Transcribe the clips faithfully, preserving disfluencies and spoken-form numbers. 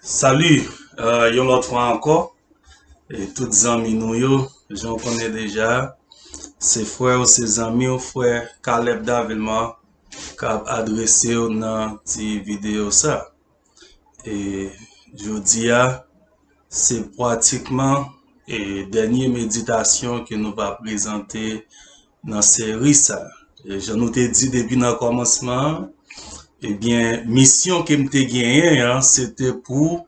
Salut, euh, yon lòt fwa ankò. E tout zanmi nou yo, jan w konnen deja, se frè w, se zanmi w, frè Caleb Davilman, k ap adrese w nan ti videyo sa. E jodi a, se pratikman e dènye meditasyon ke nou va prezante nan seri sa. E jan nou te di depi nan kòmansman an, ebyen, misyon ke m te genyen an, se te pou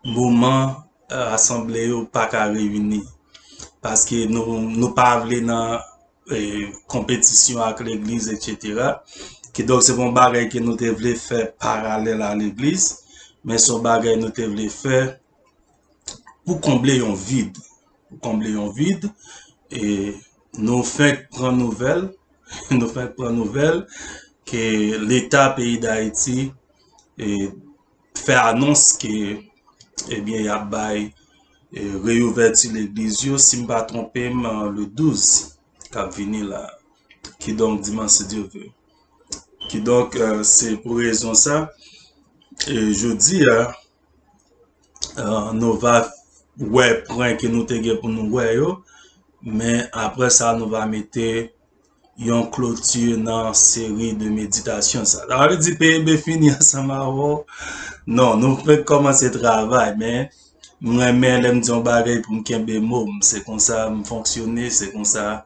moman, eh, asanble yo pa ka reyini. Paske nou, nou pa vle nan, eh, konpetisyon ak legliz, etsetera. Kidonk, se pa yon bagay ke nou te vle fè paralèl a legliz, men se yon bagay nou te vle fè pou konble yon vid. Pou konble yon vid, e nou fenk pran nouvèl, nou fenk pran nouvèl ke Leta peyi Dayiti, e, fè anons ke, ebyen, y ap bay, e, reyouvèti legliz yo, si m pa twonpe m, le douz k ap vini la. Kidonk, dimanch, si Dye vle. Kidonk, eh, se pou rezon sa, e jodi a, eh, nou va wè pwen ke nou te gen pou nou wè yo, men apre sa, nou va mete yon kloti nan seri de meditasyon sa. Sa vle di P E B fini ansanm avè w? Non, nou fenk kòmanse travay, men m renmen lè m di yon bagay pou m kenbe mo m. Se konsa m fonksyone, se konsa,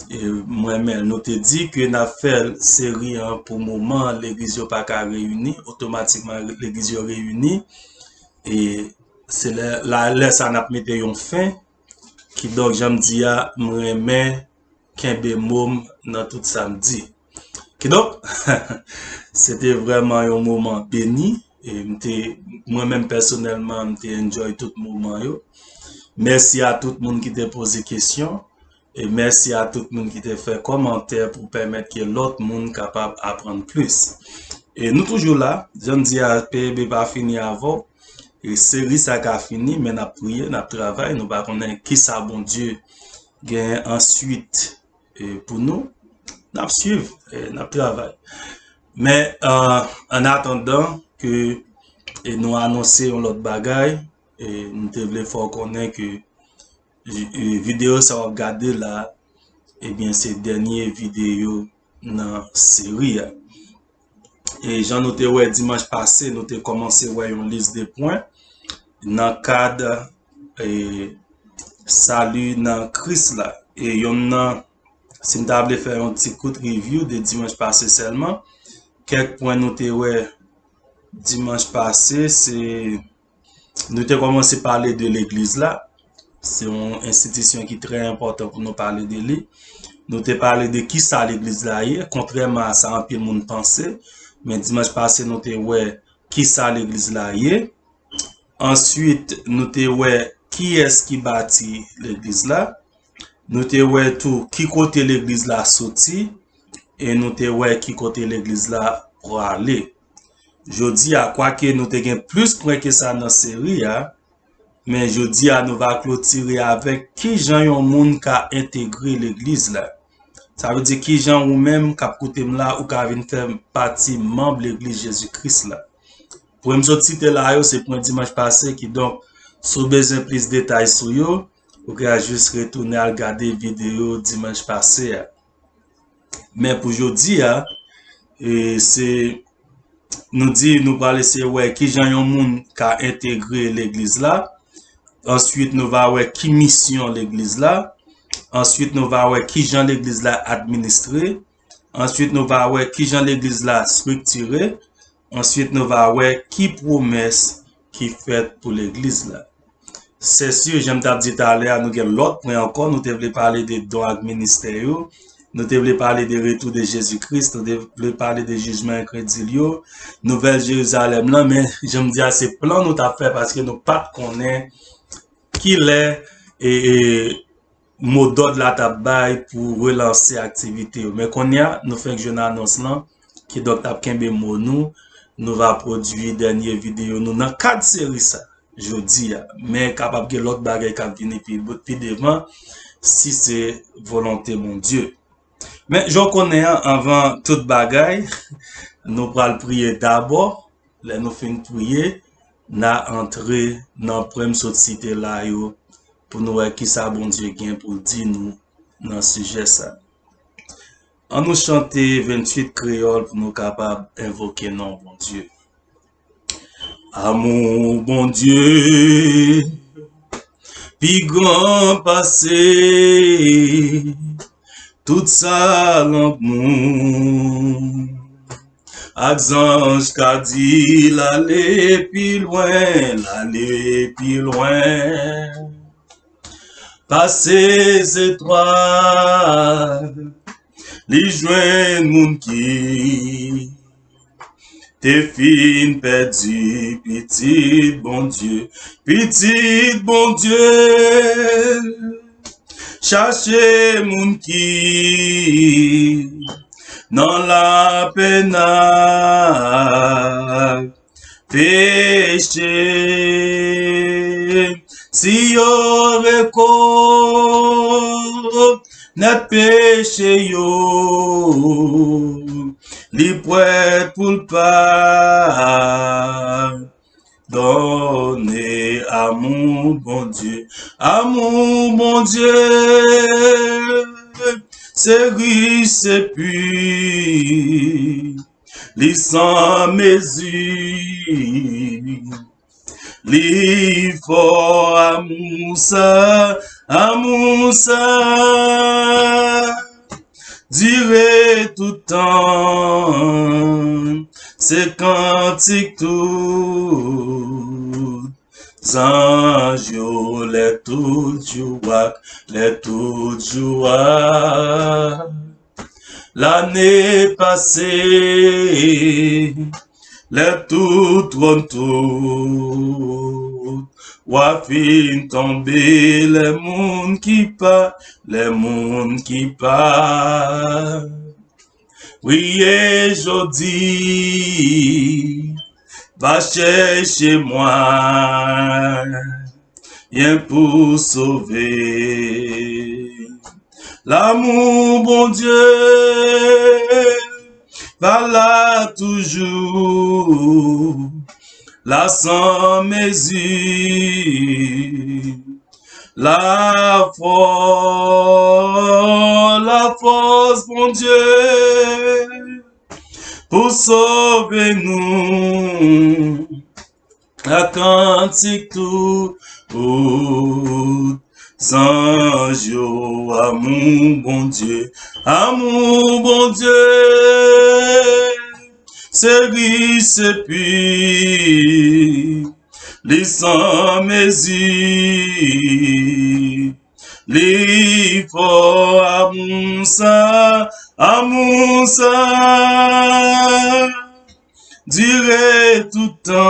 e, m renmen l. Nou te di ke n ap fè seri an pou moman legliz yo pa ka reyini, otomatikman legliz yo reyini. E se lè, la, lè sa n ap mete yon fen. Kidonk, jan m di a, m renmen kenbe mo m nan tout sa m di. Kidonk, se te vrèman yon moman beni. E m te, mwen menm pèsonèlman, m te enjoy tout moman yo. Mèsi a tout moun ki te poze kesyon. E mèsi a tout moun ki te fè kòmantè pou pèmèt ke lòt moun kapab aprann plis. E nou toujou la, jan m di a, P E B pa fini avè w. E seri sa ka fini, men n ap priye, n ap travay, nou pa konnen kisa Bondye gen answit, e, pou nou. N ap swiv, e, n ap travay. Men, euh, an atandan ke, e, nou anonse yon lòt bagay, e, m te vle fè w konnen ke, e, videyo sa w ap gade la, ebyen, se dènye videyo nan seri a. E jan nou te wè dimanch pase, nou te kòmanse wè yon lis de pwen nan kad, e, sali nan Kris la. E yonn nan, si m ta vle fè yon ti kout review de dimanch pase sèlman, kèk pwen nou te wè dimanch pase, se Nou te kòmanse pale de legliz la. Se yon enstitisyon ki trè enpòtan pou nou pale de li. Nou te pale de kisa legliz la ye, kontrèman a sa anpil moun panse. Men dimanch pase, nou te wè kisa legliz la ye. Answit, nou te wè kiyès ki bati legliz la. Nou te wè tou ki kote legliz la soti. E nou te wè ki kote legliz la prale. Jodi a, kwake nou te gen plis pwen ke sa nan seri a, men jodi a nou va klotire avèk kijan yon moun ka entegre legliz la. Sa vle di kijan ou menm k ap koute m la, ou ka vin fè pati manm legliz Jezi Kris la. Pwen m sot site la yo, se pwen dimanch pase, kidonk, si w bezwen plis detay sou yo, ou ka jis retounen al gade videyo dimanch pase a. Men pou jodi a, e, se, nou di nou pral eseye wè kijan yon moun ka entegre legliz la. Answit, nou va wè ki misyon legliz la. Answit, nou va wè kijan legliz la administre. Answit, nou va wè kijan legliz la estriktire. Answit, nou va wè ki pwomès ki fèt pou legliz la. Se si, jan m t ap di talè a, nou gen lòt pwen ankò. Nou te vle pale de don ak ministè yo. Nou te vle pale de retou de Jezi Kris. Nou te vle pale de jijman enkredil yo. Nouvèl Jerizalèm lan. Men, jan m di a, se plan nou t ap fè paske nou pa t konnen kilè e, e, modòd la t ap bay pou relanse aktivite yo. Men kounye a, nou fenk jwenn anons lan, kidonk n ap kenbe mo nou, nou va pwodui dènye videyo nou nan kad seri sa, jodi a. Men kapab gen lòt bagay k ap vini pi, pi devan, si se volonte Bondye. Men, jan w konnen an, anvan tout bagay, nou pral priye dabò. Lè nou fin priye, n a antre nan pwen m sot site la yo pou nou wè kisa Bondye gen pou l di nou nan sijè sa. An nou chante venntuit kreyòl pou nou kapab envoke non Bondye. Amou Bondye pi gran pase tout sa lanmou. Ak zanj ka di l ale pi lwen, l ale pi lwen. Pase zetwal, li jwenn moun ki te fin pèdi pitit Bondye, pitit Bondye. Chache moun ki nan lapenn ak peche. Si yo rekonèt peche yo, li prèt pou l padone. Amou Bondye, amou Bondye, se rich, se pi, li san mezi. Li fò, amou sa, amou sa dire tout tan. Se kantik tout zanj yo, lè tout jou ak lè tout jou ak lane pase, lè tout twòn tout wa fin tonbe, lè moun ki pa, lè moun ki pa priye jodi, va chèche mwayen pou sove. Lamou Bondye pa la toujou, la san mezi. Lafò, lafòs Bondye pou sove nou. Ak kantik tout zanj yo, amou Bondye, amou Bondye, se rich, se pi, li san mezi. Li fò, amou sa, amou sa dire tout tan.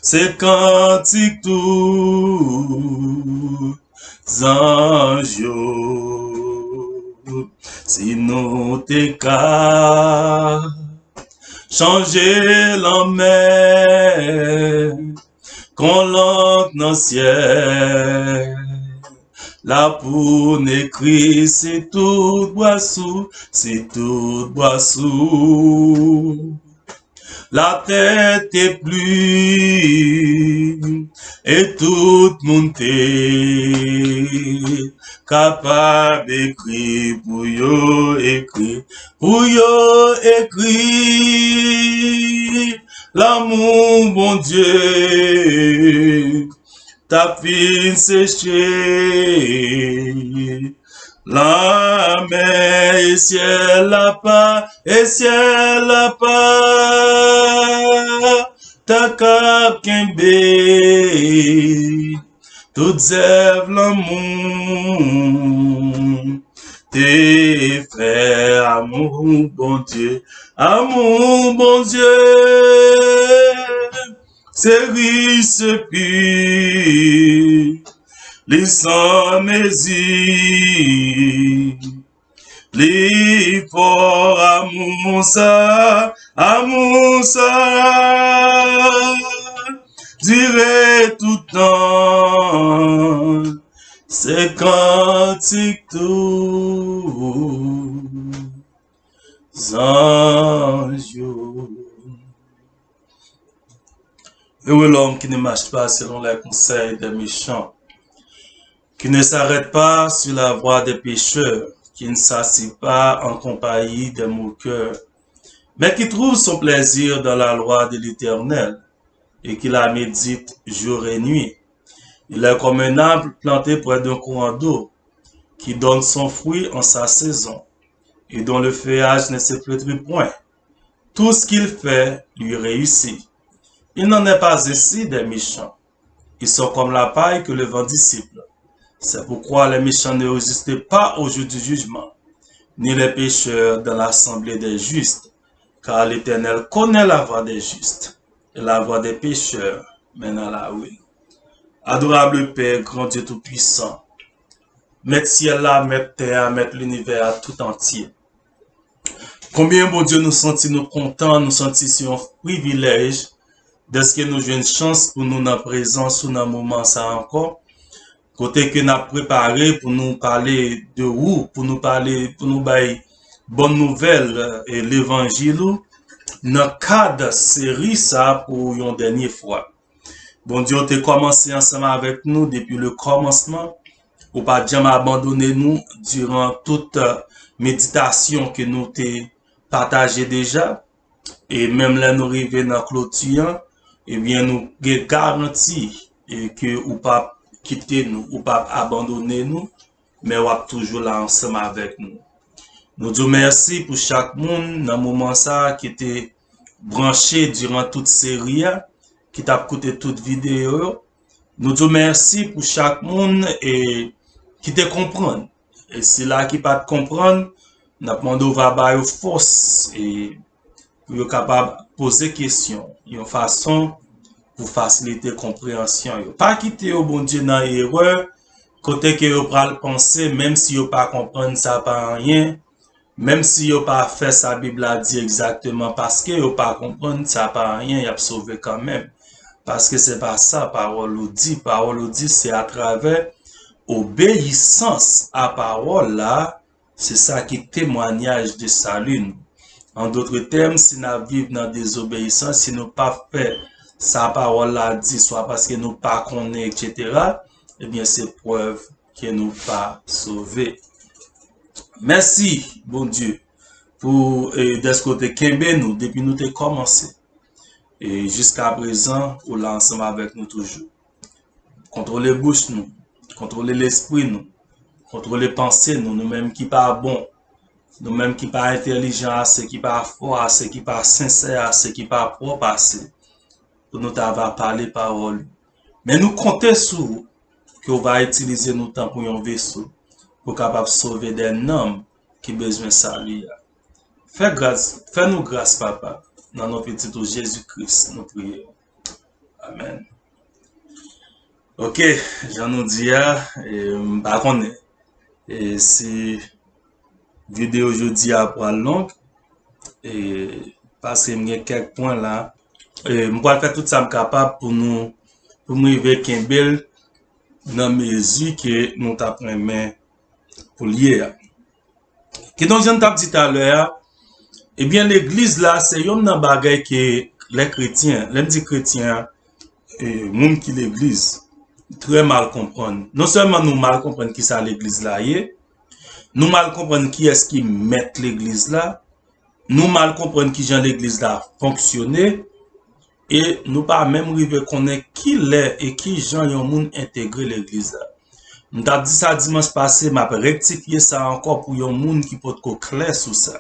Se kantik tout zanj yo. Si nou te ka chanje lanmè kon lank nan syèl la pou n ekri, si tout bwa sou, si tout bwa sou latè te pli, e tout moun te kapab ekri, pou yo ekri, pou yo ekri, lamou Bondye ta fin seche lanmè, e syèl la pa, e syèl la pa ta kab kenbe tout zèv lanmou te fè. Amou Bondye, amou Bondye, se rich, se pi, li san mezi. Li fò, amou sa, amou sa dire tout tan. Se kantik tout zanj yo. Heureux l'homme qui ne marche pas selon les conseils des méchants, qui ne s'arrête pas sur la voie des pécheurs, qui ne s'assied pas en compagnie des moqueurs, mais qui trouve son plaisir dans la loi de l'Éternel et qui la médite jour et nuit. Il est comme un arbre planté près d'un courant d'eau, qui donne son fruit en sa saison, et dont le feuillage ne se flétrit point. Tout ce qu'il fait lui réussit. Il n'en est pas ainsi des méchants. Ils sont comme la paille que le vent dissipe. C'est pourquoi les méchants ne résistent pas au jour du jugement, ni les pécheurs dans l'assemblée des justes, car l'Éternel connaît la voie des justes, et la voie des pécheurs mène à la ruine. Adorable Père, grand Dieu tout-puissant, Mèt syèl la, Mèt tè a, Mèt linivè a tout antye. Konbyen, Bondye, nou santi nou kontan, nou santi se yon privilèj dèske nou jwenn chans pou nou nan prezans ou nan moman sa ankò, kote ke n ap prepare pou nou pale de ou, pou nou pale, pou nou bay bòn nouvèl e levanjil ou nan kad seri sa pou yon dènye fwa. Bondye, ou te kòmanse ansanm avèk nou depi le kòmansman. Ou pa t janm abandone nou diran tout, eh, meditasyon ke nou te pataje deja. E menm lè nou rive nan kloti an, ebyen, nou gen garanti, e ke ou p ap kite nou, ou p ap abandone nou, men w ap toujou la ansanm avèk nou. Nou di w mèsi pou chak moun nan moman sa a ki te branche diran tout seri a, ki t ap koute tout videyo yo. Nou di w mèsi pou chak moun, e, ki te konprann. E sila ki pa t konprann, n ap mande w va ba yo fòs, e, pou yo kapab poze kesyon yon fason pou fasilite konpreyansyon yo. Pa kite yo, Bondye, nan erè, kote ke yo pral panse, menm si yo pa konprann, sa pa anyen, menm si yo pa fè sa Bib la di egzakteman, paske yo pa konprann, sa pa anyen, y ap sove kanmenm. Paske se pa sa pawòl ou di. Pawòl ou di, se atravè obeyisans a pawòl la, se sa ki temwanyaj de sali nou. An dòt tèm, si n ap viv nan dezobeyisans, si nou pa fè sa pawòl la di, swa paske nou pa konnen, etsetera, ebyen, se prèv ke nou pa sove. Mèsi, Bondye, pou, eh, dèske w te kenbe nou depi nou te kòmanse. E jiska prezan, ou la ansanm avèk nou toujou. Kontwole bouch nou, kontwole lespri nou, kontwole panse nou, nou menm ki pa bon, nou menm ki pa entèlijan ase, ki pa fò ase, ki pa sensè ase, ki pa pwòp ase, pou nou ta va pale pawòl ou. Men nou konte sou ou, ke w va itilize nou tankou yon veso, pou kapab sove dè nanm ki bezwen sali a. Fè gras, fè nou gras, Papa, nan non Pitit ou Jezi Kris, nou priye. Amèn. Ok, jan nou di a, e, m pa konnen, e, si videyo jodi a pral long, e, paske m gen kèk pwen la, e, m pral fè tout sa m kapab pou nou, pou m rive kenbe l nan mezi ke nou t ap renmen pou l ye a. Kidonk, jan n t ap di talè a, ebyen, legliz la, se yonn nan bagay ke lè kretyen, lè m di kretyen an, e, moun ki legliz, trè mal konprann. Non sèlman nou mal konprann kisa legliz la ye, nou mal konprann kiyès ki mèt legliz la, nou mal konprann kijan legliz la fonksyone, e nou pa menm rive konnen kilè e kijan yon moun entegre legliz la. M t ap di sa dimanch pase, m ap rektifye sa ankò pou yon moun ki potko klè sou sa.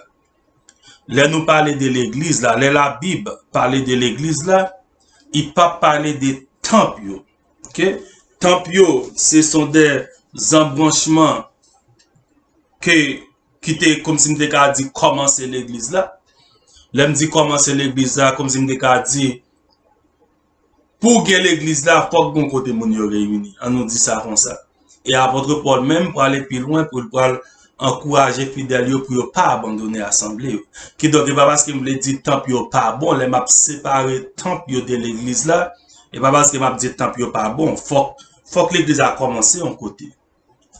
Lè nou pale de legliz la, lè Labib pale de legliz la, li p ap pale de tanp yo. Ok? Tanp yo, se son de zanbranchman ke, ki te, kòmsi m te ka di, kòmanse legliz la. Lè m di kòmanse legliz la, kòmsi m te ka di, pou w gen legliz la, fòk gen yon kote moun yo reyini. An nou di sa konsa. E apot Pòl menm prale pi lwen pou l pral ankouraje fidèl yo pou yo pa abandone asanble yo. Kidonk, e pa paske m vle di tanp yo pa bon, lè m ap separe tanp yo de legliz la, e pa paske m ap di tanp yo pa bon. Fòk, fòk legliz la kòmanse yon kote.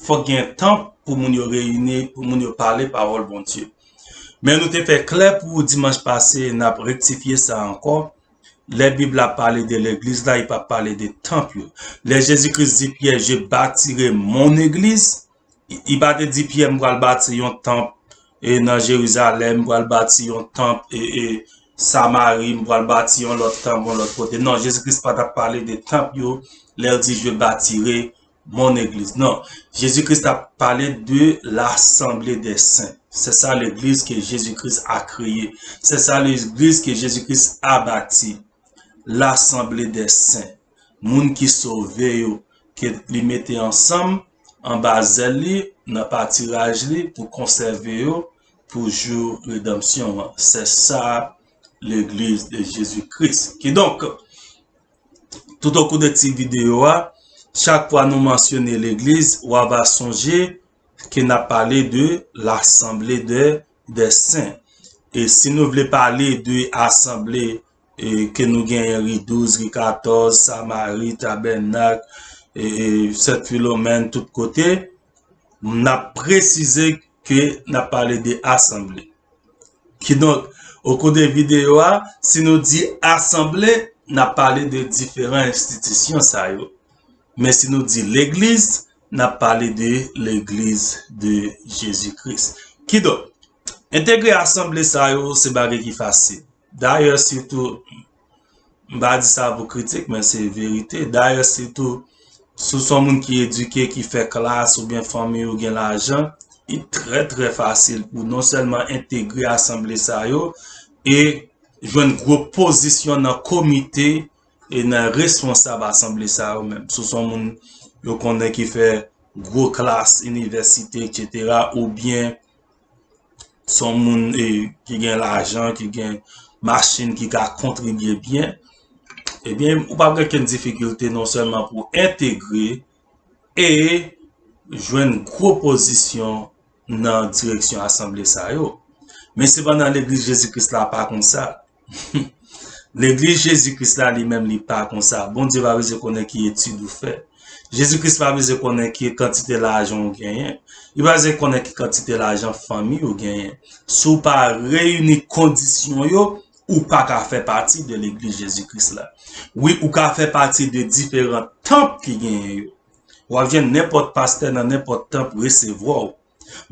Fòk gen tanp pou moun yo reyini, pou moun yo pale pawòl Bondye. Men nou te fè klè pou dimanch pase, n ap rektifye sa ankò. Lè Bib la pale de legliz la, li pa pale de tanp yo. Lè Jezi Kris di Pyè, "Je bâtirai mon église," li pa te di Pyè, "M pral bati yon tanp e nan Jerizalèm, m pral bati yon tanp e, e Samari, m pral bati yon lòt tanp yon lòt kote." Non, Jezi Kris pa t ap pale de tanp yo lè l di, "Je bâtirai mon église." Non, Jezi Kris t ap pale de l'assemblée des saints. C'est ça l'église que Jésus-Christ a créée. C'est ça l'église que Jésus-Christ a bâtie. L'assemblée des saints. Moun ki sove yo, ke li mete ansanm anba zèl li, nan patiraj li, pou konsève yo pou jou redanmsyon an. C'est ça l'église de Jésus-Christ. Kidonk, tout au cours de ti videyo a, chak fwa nou mansyone legliz, w a va sonje ke n ap pale de l'assemblée de, des saints. E si nou vle pale de asanble e, ke nou genyen ri douz, ri katòz, Samari, Tabènak, e, e, Sent Filomèn, tout kote, n ap presize ke n ap pale de asanble. Kidonk, au cours de videyo a, si nou di asanble, n ap pale de diferan enstitisyon sa yo. Men si nou di legliz, n ap pale de legliz de Jezi Kris. Kidonk, entegre asanble sa yo se bagay ki fasil. Dayè, sitou, m pa di sa pou kritik, men se verite. Dayè, sitou, si w se yon moun ki edike, ki fè klas, oubyen fanmi w gen lajan, li trè, trè fasil pou non sèlman entegre asanble sa yo, e jwenn gwo pozisyon nan komite e nan responsab asanble sa yo menm. Si w se yon moun yo konnen ki fè gwo klas, inivèsite, etsetera, oubyen se yon moun, e, ki gen lajan, ki gen machin, ki ka kontribye byen, ebyen, ou p ap gen kenn difikilte non sèlman pou entegre e jwenn gwo pozisyon nan direksyon asanble sa yo. Men sepandan, legliz Jezi Kris la pa konsa. Legliz Jezi Kris la, li menm, li pa konsa. Bondye pa bezwen konnen ki etid ou fè. Jezi Kris pa bezwen konnen ki kantite lajan ou genyen. Li pa bezwen konnen ki kantite lajan fanmi ou genyen. Si w pa reyini kondisyon yo, ou pa ka fè pati de legliz Jezi Kris la. Wi, ou ka fè pati de diferan tanp ki genyen yo. W ap jwenn nenpòt pastè nan nenpòt tanp resevwa w.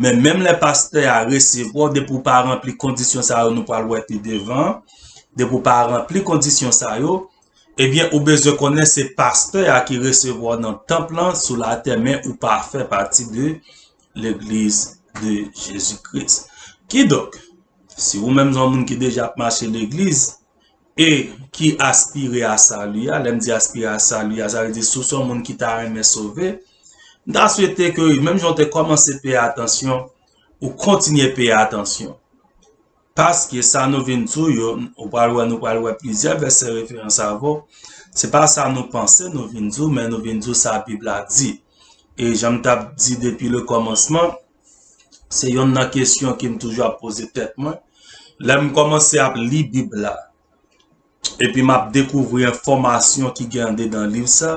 Men menm lè pastè a resevwa w, depi w pa ranpli kondisyon sa yo, nou pral wè pi devan, depi w pa ranpli kondisyon sa yo, ebyen, ou bezwen konnen se pastè a ki resevwa w nan tanp lan sou latè, men ou pa fè pati de legliz de Jezi Kris. Kidonk, si ou menm se yon moun ki deja ap mache legliz, e ki aspire a sali a, lè m di aspire a sali a, sa vle di si w se yon moun ki ta renmen sove, m ta swete ke menm jan w te kòmanse peye atansyon, ou kontinye peye atansyon. Paske sa nou vin di w yo, ou pral wè, nou pral wè plizyè vèsè referans avè w. Se pa sa nou panse nou vin di w, men nou vin di w sa Bib la di. E jan m t ap di depi le kòmansman, se yonn nan kesyon ke m toujou ap poze tèt mwen. Lè m kòmanse ap li Bib la, epi m ap dekouvri enfòmasyon ki gen andedan liv sa,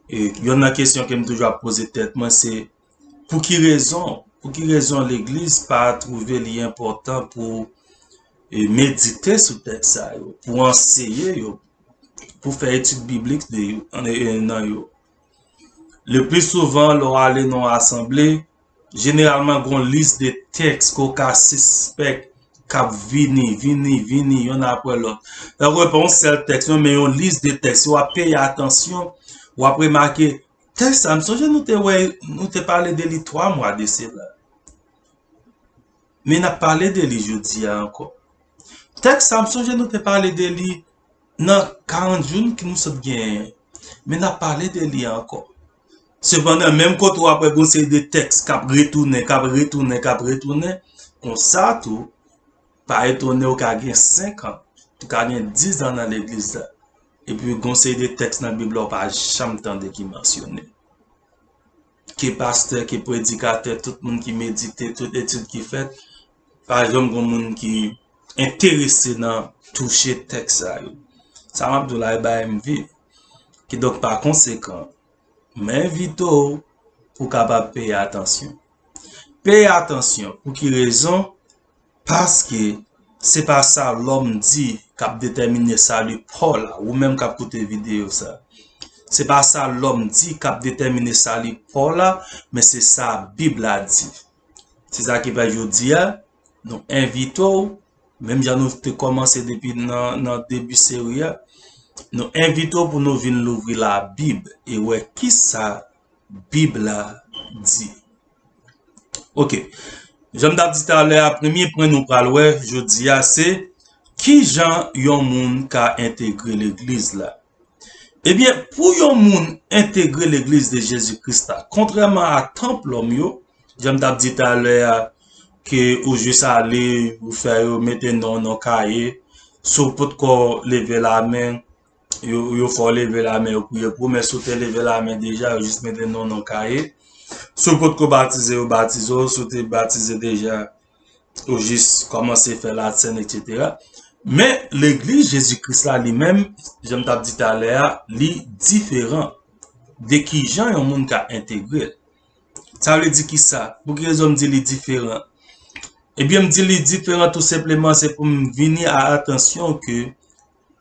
e yonn nan kesyon ke m toujou ap poze tèt mwen, se pou ki rezon, pou ki rezon legliz pa twouve li enpòtan pou, e, medite sou tèks sa yo, pou anseye yo, pou fè etid biblik de yo, an, e, nan yo. Le pli souvan, lè w ale nan yon asanble, jeneralman, gen yon lis de tèks ke w ka sispèk k ap vini, vini, vini, yonn apre lòt. Lè w repran yon sèl tèks, non, men yon lis de tèks, si w ap peye atansyon, w ap remake, tèks sa, m sonje nou te wè, nou te pale de li twa mwa de sela. Men n ap pale de li jodi a ankò. Tèks sa, m sonje nou te pale de li nan karant jou ki nou sot genyen. Men n ap pale de li ankò. Sepandan, menm kote w ap wè gon seri de tèks k ap retounen, k ap retounen, k ap retounen, konsa tou, pa etone w ka gen senk an, ou ka gen diz an nan legliz la, epi gon seri de tèks nan Bib la ou pa janm tande ki mansyone. Ke pastè, ke predikatè, tout moun ki medite, tout etid ki fèt, pa janm gon moun ki enterese nan touche tèks sa yo. Sa m ap di w la, e bay m viv. Kidonk, pa konsekan, m envite w pou w kapab peye atansyon. Peye atansyon. Pou ki rezon? Paske se pa sa lòm di k ap detèmine sali pa w la, ou menm k ap koute videyo sa. Se pa sa lòm di k ap detèmine sali pa w la, men se sa Bib la di. Se sa ki fè jodi a, nou envite w, menm jan nou te kòmanse depi nan, nan debi seri a, nou envite w pou nou vin louvri Labib e wè kisa Bib la di. Ok. Jan m t ap di talè a, premye pwen nou pral wè jodi a, se kijan yon moun ka entegre legliz la. Ebyen, pou yon moun entegre legliz de Jezi Kris la, kontrèman a tanp lòm yo, jan m t ap di talè a, ke ou jis ale, ou fè yo mete non w nan kaye, si w potko leve lamen, yo, yo fè w leve lamen, yo priye pou ou, men si w te leve lamen deja, yo jis mete non w nan kaye. Si w potko batize, yo batize w, si w te batize deja, ou jis kòmanse fè latèn, etsetera. Men, legliz Jezi Kris la, li menm, jan m t ap di talè a, li diferan de kijan yon moun ka entegre l. Sa vle di kisa? Pou ki rezon m di li diferan? Ebyen, m di li diferan tou senpleman, se pou m vini a atansyon ke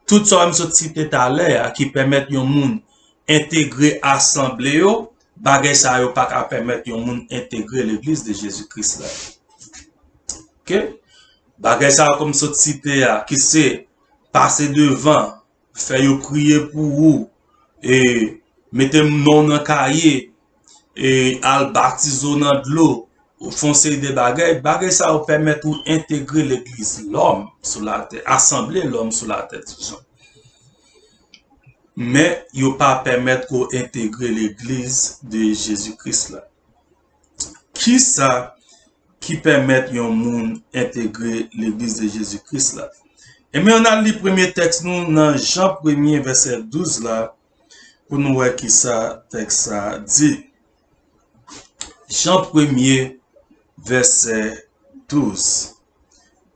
tout sa m sot site talè a ki pèmèt yon moun entegre asanble yo, bagay sa yo pa ka pèmèt yon moun entegre legliz de Jezi Kris la. Ok? Bagay sa yo ke m sot site a, ki se pase devan, fè yo priye pou ou, e mete non w nan kaye, e al batize w nan dlo, ou fè yon seri de bagay, bagay sa yo pèmèt ou entegre legliz lòm sou latè, asanble lòm sou latè, disons. Men yo pa pèmèt ke w entegre legliz de Jezi Kris la. Kisa ki pèmèt yon moun entegre legliz de Jezi Kris la? Ebyen, ann al li premye tèks nou nan Jan premye vèsè douz la, pou nou wè kisa tèks sa a di. Jan premye, vèsè douz.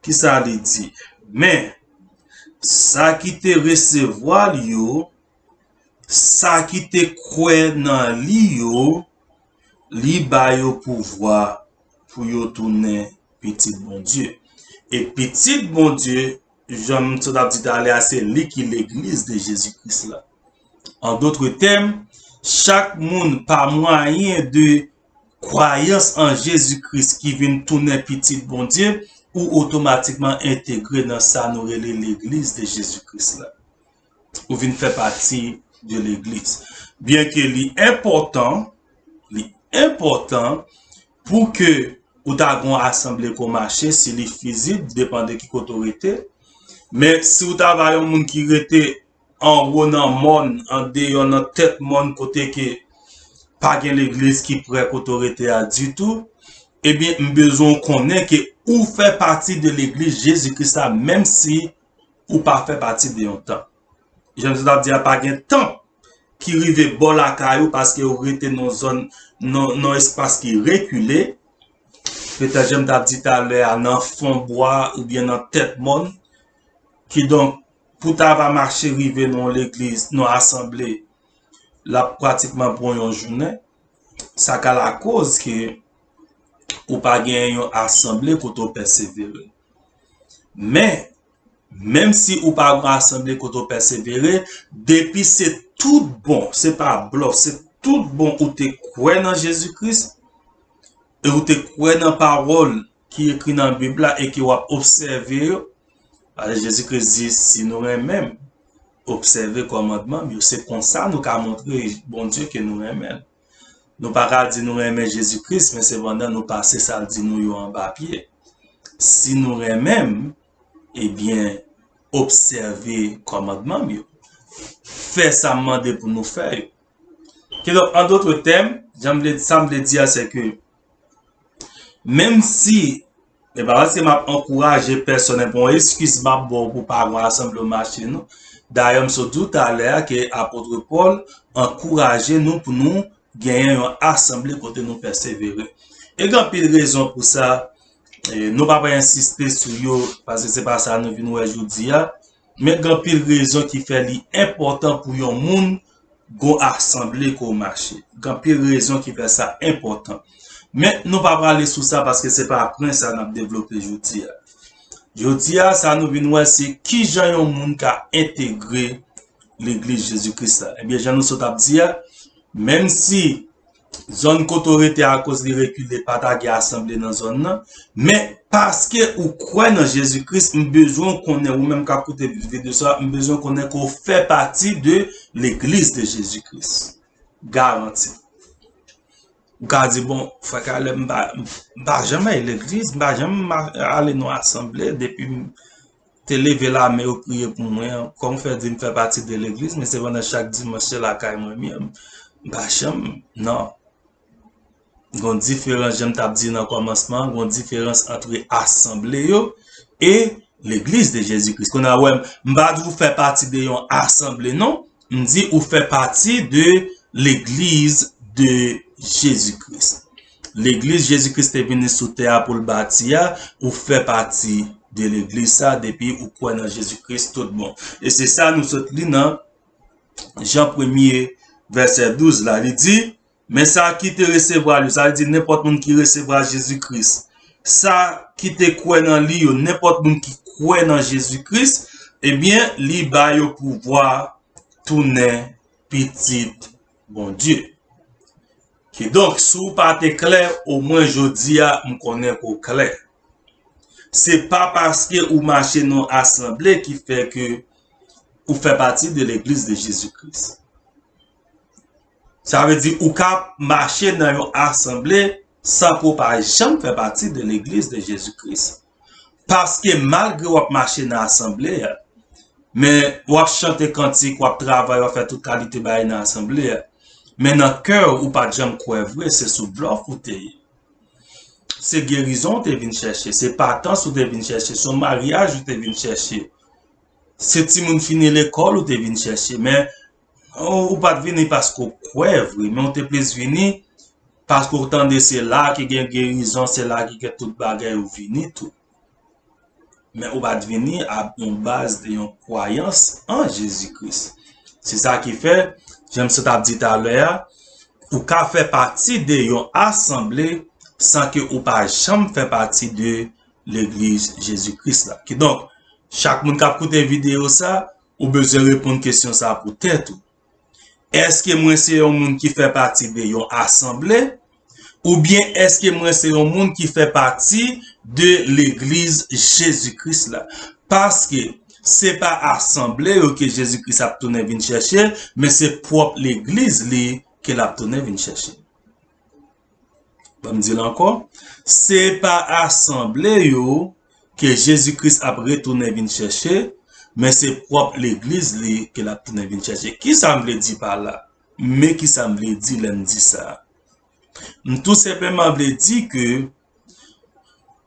Kisa li di? Men, sa ki te resevwa l yo, sa ki te kwè nan li yo, li ba yo pouvwa pou yo tounen pitit Bondye. E pitit Bondye, jan m sot ap di talè a, se li ki legliz de Jezi Kris la. An dotre tèm, chak moun pa mwayen de kwayans an Jezi Kris ki vin tounen pitit Bondye, ou otomatikman entegre nan sa nou rele legliz de Jezi Kris la. Ou vin fè pati de legliz. Byenke li enpòtan, li enpòtan pou ke ou ta gon asanble ke w mache, si li fizib, depann de ki kote w rete. Men si w ta va yon moun ki rete anwo nan mòn, andeyò nan tèt mòn kote ke pa gen legliz ki prè kote w rete a ditou, ebyen, m bezwen w konnen ke ou fè pati de legliz Jezi Kris la, menm si ou pa fè pati de yon tanp. Jan m t ap di a, pa gen tanp ki rive bò lakay ou paske ou rete nan zòn, nan, nan espas ki rekile. Petèt, jan m t ap di talè a, nan fon bwa oubyen nan tèt mòn. Kidonk, pou ta va mache rive nan yon legliz, nan yon asanble, l ap pratikman pran yon jounen. Sa ka lakoz ke ou pa gen yon asanble kote w pèsevere. Men, menm si ou pa gen yon asanble kote w pèsevere, depi se tout bon, se pa blòf, se tout bon ou te kwè nan Jezi Kris, e ou te kwè nan pawòl ki ekri nan Bib la e ke w ap obsève yo. Paske Jezi Kris di, "Si nou renmen m, obsève kòmandman m yo." Se konsa nou ka montre Bondye ke nou renmen l. Nou pa ka di nou renmen Jezi Kris, men sepandan nou pase sa l di nou yo anba pye. Si nou renmen m, ebyen, obsève kòmandman m yo. Fè sa m mande pou nou fè yo. Kidonk, an dotre tèm, jan m vle, sa m vle di a, se ke menm si, e pa paske m ap ankouraje pèsonn, e pa yon eskiz m ap ba w pou pa gon asanble w mache, non. Dayè, m sot di w talè a ke apot Pòl ankouraje nou pou nou genyen yon asanble kote nou pèsevere. E gen anpil rezon pou sa, e nou pa pral ensiste sou yo, paske se pa sa nou vin wè jodi a. Men gen anpil rezon ki fè li enpòtan pou yon moun gon asanble ke w mache. Gen anpil rezon ki fè sa enpòtan. Men nou pa prale sou sa paske se pa pwen sa n ap devlope jodi a. Jodi a, sa nou vin wè, se kijan yon moun ka entegre legliz Jezi Kris la. Ebyen, jan nou sot ap di a, menm si zòn kote w rete akoz li rekile, pa ta gen asanble nan zòn nan, men paske ou kwè nan Jezi Kris, m bezwen w konnen, ou menm k ap koute videyo sa, m bezwen konnen ke w fè pati de legliz de Jezi Kris. Garanti. Ou ka di, bon, frè Caleb, m pa, m pa janm al legliz, m pa janm ma- ale nan asanble, depi m te leve lamen yo priye pou mwen an, kòman w fè di m fè pati de legliz, men se pandan chak dimanch se lakay mwen m ye, m pa janm, non. Gon diferans, jan m t ap di nan kòmansman, gon diferans ant asanble yo e legliz de Jezi Kris. Kounye a, wè, m pa di w fè pati de yon asanble, non. M di ou fè pati de legliz de Jezi Kris. Legliz Jezi Kris te vini sou tè a pou l bati a, ou fè pati de legliz sa depi ou kwè nan Jezi Kris tout bon. E se sa nou sot li nan Jan premye, vèsè douz la, li di, men sa ki te resevwa l yo, sa vle di nenpòt moun ki resevwa Jezi Kris, sa ki te kwè nan li yo, nenpòt moun ki kwè nan Jezi Kris, ebyen, li ba yo pouvwa tounen pitit Bondye. Kidonk, si w pa te klè, omwen jodi a, m konnen ke w klè. Se pa paske ou mache nan yon asanble ki fè ke ou fè pati de legliz de Jezi Kris. Sa vle di ou ka mache nan yon asanble san ke w pa janm fè pati de legliz de Jezi Kris. Paske malgre w ap mache nan asanble a, men w ap chante kantik, w ap travay, w ap fè tout kalite bagay nan asanble a, men nan kè w, ou pa t janm kwè vre, se sou blòf ou te ye. Se gerizon ou te vin chèche, se patans ou te vin chèche, se yon maryaj ou te vin chèche, se timoun fini lekòl ou te vin chèche, men ou, ou pa t vini paske w kwè vre, men ou te plis vini paske w tande se la ki gen gerizon, se la ki gen tout bagay, ou vini tou. Men ou pa t vini ak yon baz de yon kwayans an Jezi Kris. Se sa ki fè, jan m sot ap di talè a, ou ka fè pati de yon asanble san ke ou pa janm fè pati de legliz Jezi Kris la. Kidonk, chak moun k ap koute videyo sa, ou bezwen reponn kesyon sa pou tèt ou. Èske mwen se yon moun ki fè pati de yon asanble? Oubyen èske mwen se yon moun ki fè pati de legliz Jezi Kris la? Paske se pa asanble yo ke Jezi Kris ap tounen vin chèche, men se pwòp legliz li ke l ap tounen vin chèche. Ban m di l ankò, se pa asanble yo ke Jezi Kris ap retounen vin chèche, men se pwòp legliz li ke l ap tounen vin chèche. Kisa m vle di pa la? Men kisa m vle di lè m di sa? M tou senpleman vle di ke,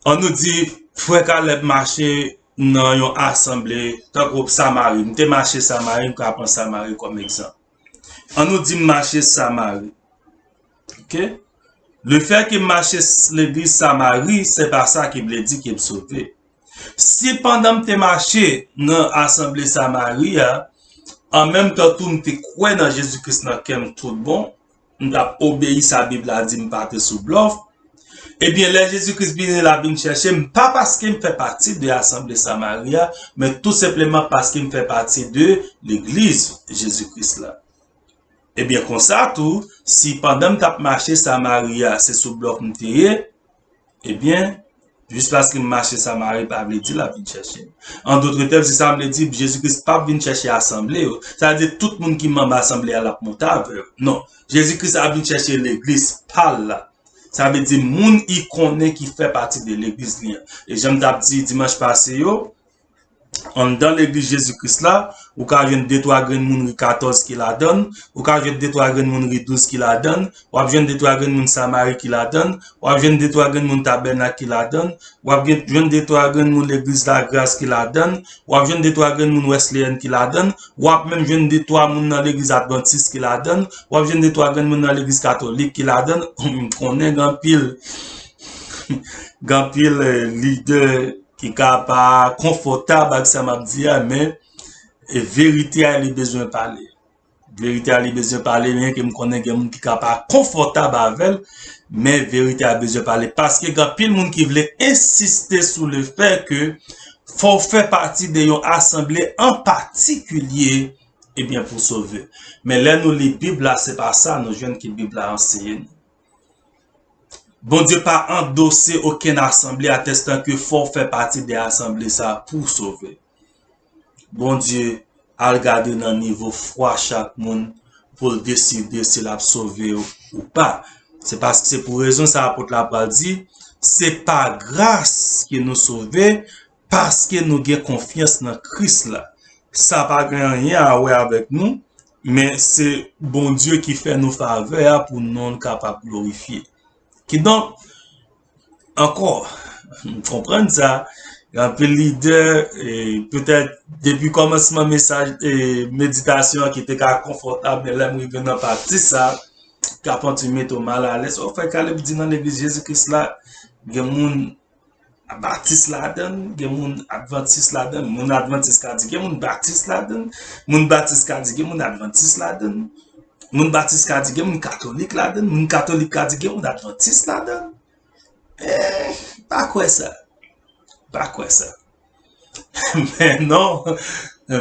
ann nou di, frè Caleb mache nan yon asanble, tankou Samari. M te mache Samari, m ka pran Samari kòm egzanp. Ann nou di m mache Samari. Ok? Le fè ke m mache s- legliz Samari, se pa sa ki vle di ke m sove. Si pandan m te mache nan asanble Samari a, an menm tan tou m te kwè nan Jezi Kris nan kè m tout bon, m t ap obeyi sa Bib la di m pa te sou blòf, ebyen, lè Jezi Kris vini, l ap vin chèche m, pa paske m fè pati de asanble Samari a, men tou senpleman paske m fè pati de legliz Jezi Kris la. Ebyen, konsa tou, si pandan m t ap mache Samari a, se sou blòf m te ye, ebyen, jis paske m mache Samari pa vle di l ap vin chèche m. An dòt tèm, se sa m vle di, Jezi Kris p ap vin chèche asanble yo. Sa vle di tout moun ki manm asanble a, l ap monte avè yo. Non, Jezi Kris ap vin chèche legliz pa l la. Sa vle di moun li konnen ki fè pati de legliz li an. E jan m t ap di dimanch pase yo, anndan legliz Jezi Kris la, ou ka jwenn de twa grenn moun ri katòz ki ladann, ou ka jwenn de twa grenn moun ri douz ki ladann, w ap jwenn de twa grenn moun Samari ki ladann, w ap jwenn de twa grenn moun Tabènak ki ladann, w ap gen- jwenn de twa grenn moun legliz Lagras ki ladann, w ap jwenn de twa grenn moun Wesleyèn ki ladann, w ap menm jwenn de twa moun nan legliz Advantis ki ladann, w ap jwenn de twa grenn moun nan legliz katolik ki ladann, m konnen gen anpil, gen anpil, eh, lidè ki ka pa konfòtab ak sa m ap di a, men, e, verite a li bezwen pale. Verite a li bezwen pale, byenke m konnen gen moun ki ka pa konfòtab avè l, men verite a bezwen pale. Paske gen anpil moun ki vle ensiste sou le fè ke Fò w fè pati de yon asanble an patikilye, ebyen, pou sove. Men lè nou li Bib la, se pa sa nou jwenn ke Bib la anseye nou. Bondye pa andose okenn asanble atestan ke fò w fè pati de asanble sa pou w sove. Bondye al gade nan nivo fwa chak moun pou l deside si l ap sove w ou pa. Se paske se pou rezon sa apot la pral di, se pa gras ke nou sove, paske nou gen konfyans nan Kris la. Sa pa gen anyen a wè avèk nou, men se Bondye ki fè nou favè a pou non l kapab glorifye. Kidonk, ankò, m konprann sa, gen anpil lidè, e, petèt depi kòmansman mesaj, e, meditasyon an ki te ka konfòtab, men lè m rive nan pati sa, k ap anti mete w malalèz. Ou fè Caleb di nan legliz Jezi Kris la, gen moun batis ladan l, gen moun advantis ladan l, moun advantis ka di gen moun batis ladan l, moun batis ka di gen moun advantis ladan l, moun batis ka di gen moun katolik ladan l, moun katolik ka di gen moun advantis ladan l. Eh, pa kwè sa. Pa kwè sa. Men non,